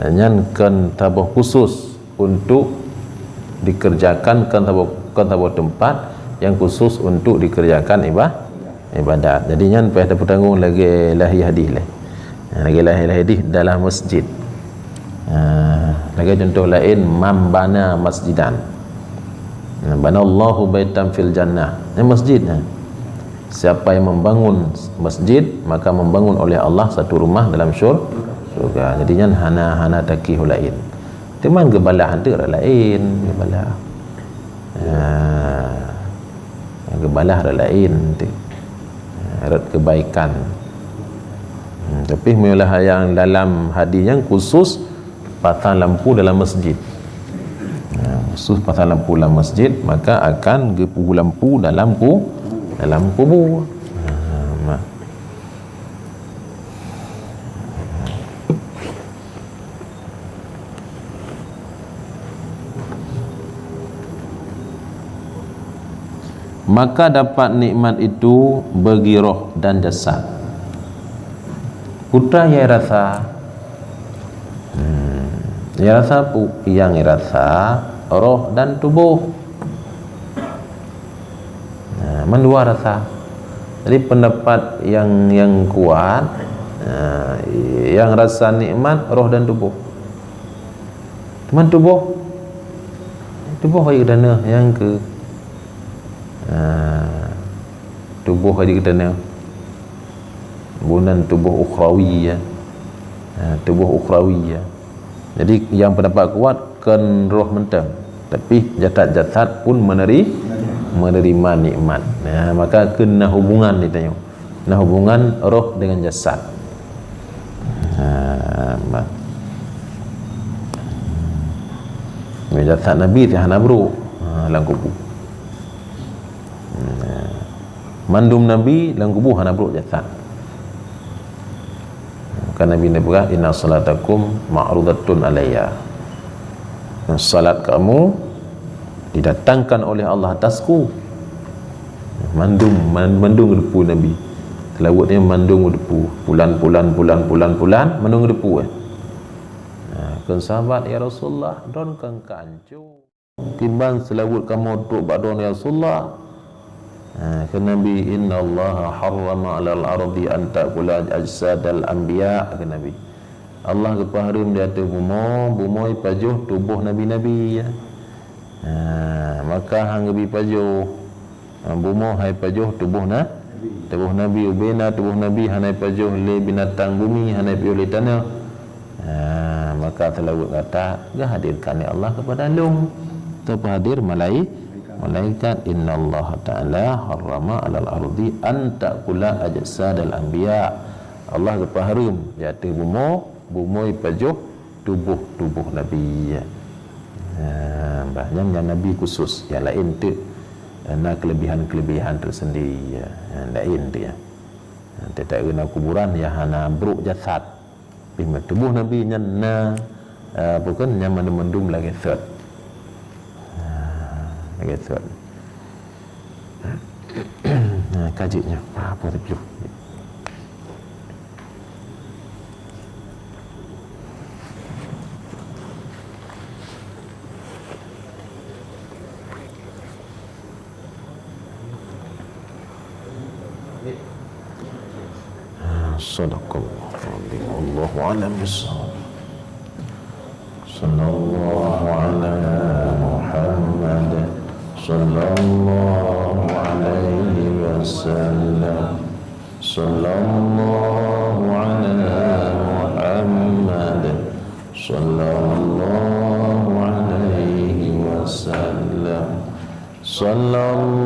nyan kon saboh khusus untuk dikerjakan, kon saboh, kon saboh tempat yang khusus untuk dikerjakan iba-, ibadat. Jadi nyan payah tapeutanggong lagèe lahé hadis lé. Ha, lagèe lahé, lahé hadis dalam masjid. Ha, lagèe contoh laén, "Man bana masjidan, banallahu baitan fil jannah." Nyan masjid, ha. Siapa yang membangun masjid, maka membangun oleh Allah satu rumah dalam syur-, syurga. Jadi nyan hana, hana takiôh laén. Teuma geubalah teuk rot laén, geubalah. Ha, geubalah rot laén teuk. Ha, rot kebaikan. Hmm, tapi meunyoe lah nyang dalam hadis nyan khusus pasang lampu dalam masjid. Ha, khusus pasang lampu dalam masjid, maka akan geupeuhu lampu dalam ku-, dalam kubur. Ha, ma-, Maka dapat nikmat itu bagi roh dan jasad. Peue nyang rasa? Hmm, nyang rasa pu-, nyang rasa roh dan tuboh. Nah, mandua rasa. Jadi pendapat yang, yang kuat, nah, yang rasa nikmat roh dan tuboh. Teuma tuboh, tuboh hai geutanyoe nyang keu, ah, tuboh hai geutanyoe. Bunan tuboh ukhrawi, ya. Ah, tuboh ukhrawi, ya. Jadi, nyang pendapat kuat kon roh mantong, tapi jasad-jasad pun meneri-, menerima nikmat. Nah, maka kon na hubungan geutanyoe. Na hubungan roh dengan jasad. Ha, ma-, jasad Nabi teuh hana brôk, ha, lam kubu. Ha, mandum Nabi lam kubu hana brôk jasad. Kan Nabi neupeugah, "Inna salatakum ma'rudatun alayya." Salat kamu didatangkan oleh Allah atasku. Mandum, man-, mandum geuteupeue Nabi. Seulaweuet nyan mandum geuteupeue. Pulan, pulan, pulan, pulan, pulan, mandum geuteupeue, eh. Nah, kheun sahabat, "Ya Rasulullah, droen kon ka anco." Kiban seulaweuet kamoe trok bak droen, ya Rasulullah? Nah, kheun Nabi, "Innallaha harrama 'alal ardi an ta'kula ajsadal anbiya," kheun Nabi. Allah geupeuhareuem di ateueh bumoe, bumoe ipajoh tuboh nabi-nabi, ya. Ha, maka han geubi pajoh. Ha, bumoe han ipajoh tuboh na-, tuboh nabi, ubena tuboh nabi hana ipajoh lé binatang bumi, hana ipajoh lé tanoh. Ha, maka seulaweuet gata geuhadirkan lé Allah keupada lôn. Teupeuhadir malai-, malaikat, "Innallaha ta'ala harrama 'alal ardi an ta'kula ajsadal anbiya." Allah geupeuhareuem di ateueh bumoe, bumoe ipajoh tuboh-tuboh nabi. Ha, bah, nyan, nyan nabi khusus, nyang laén teuk na keulebihan-keulebihan tersendiri, ya. Ha, laén teuk, ya. Ha, teutap na kuburan nyang hana brok jasad. Tapi tuboh nabi nyan na, eh, apa kan, nyan mandum-mandum lagèe sot. Ha, lagèe sot. Nah, ka jeuet nyoe. Apa tu? Sadaqallahu alazim. Wallahu a'lam bissawab. Sallallahu ala Muhammad. Sallallahu alaihi wasallam. Sallallahu ala Muhammad. Sallallahu alaihi wasallam. Sallallahu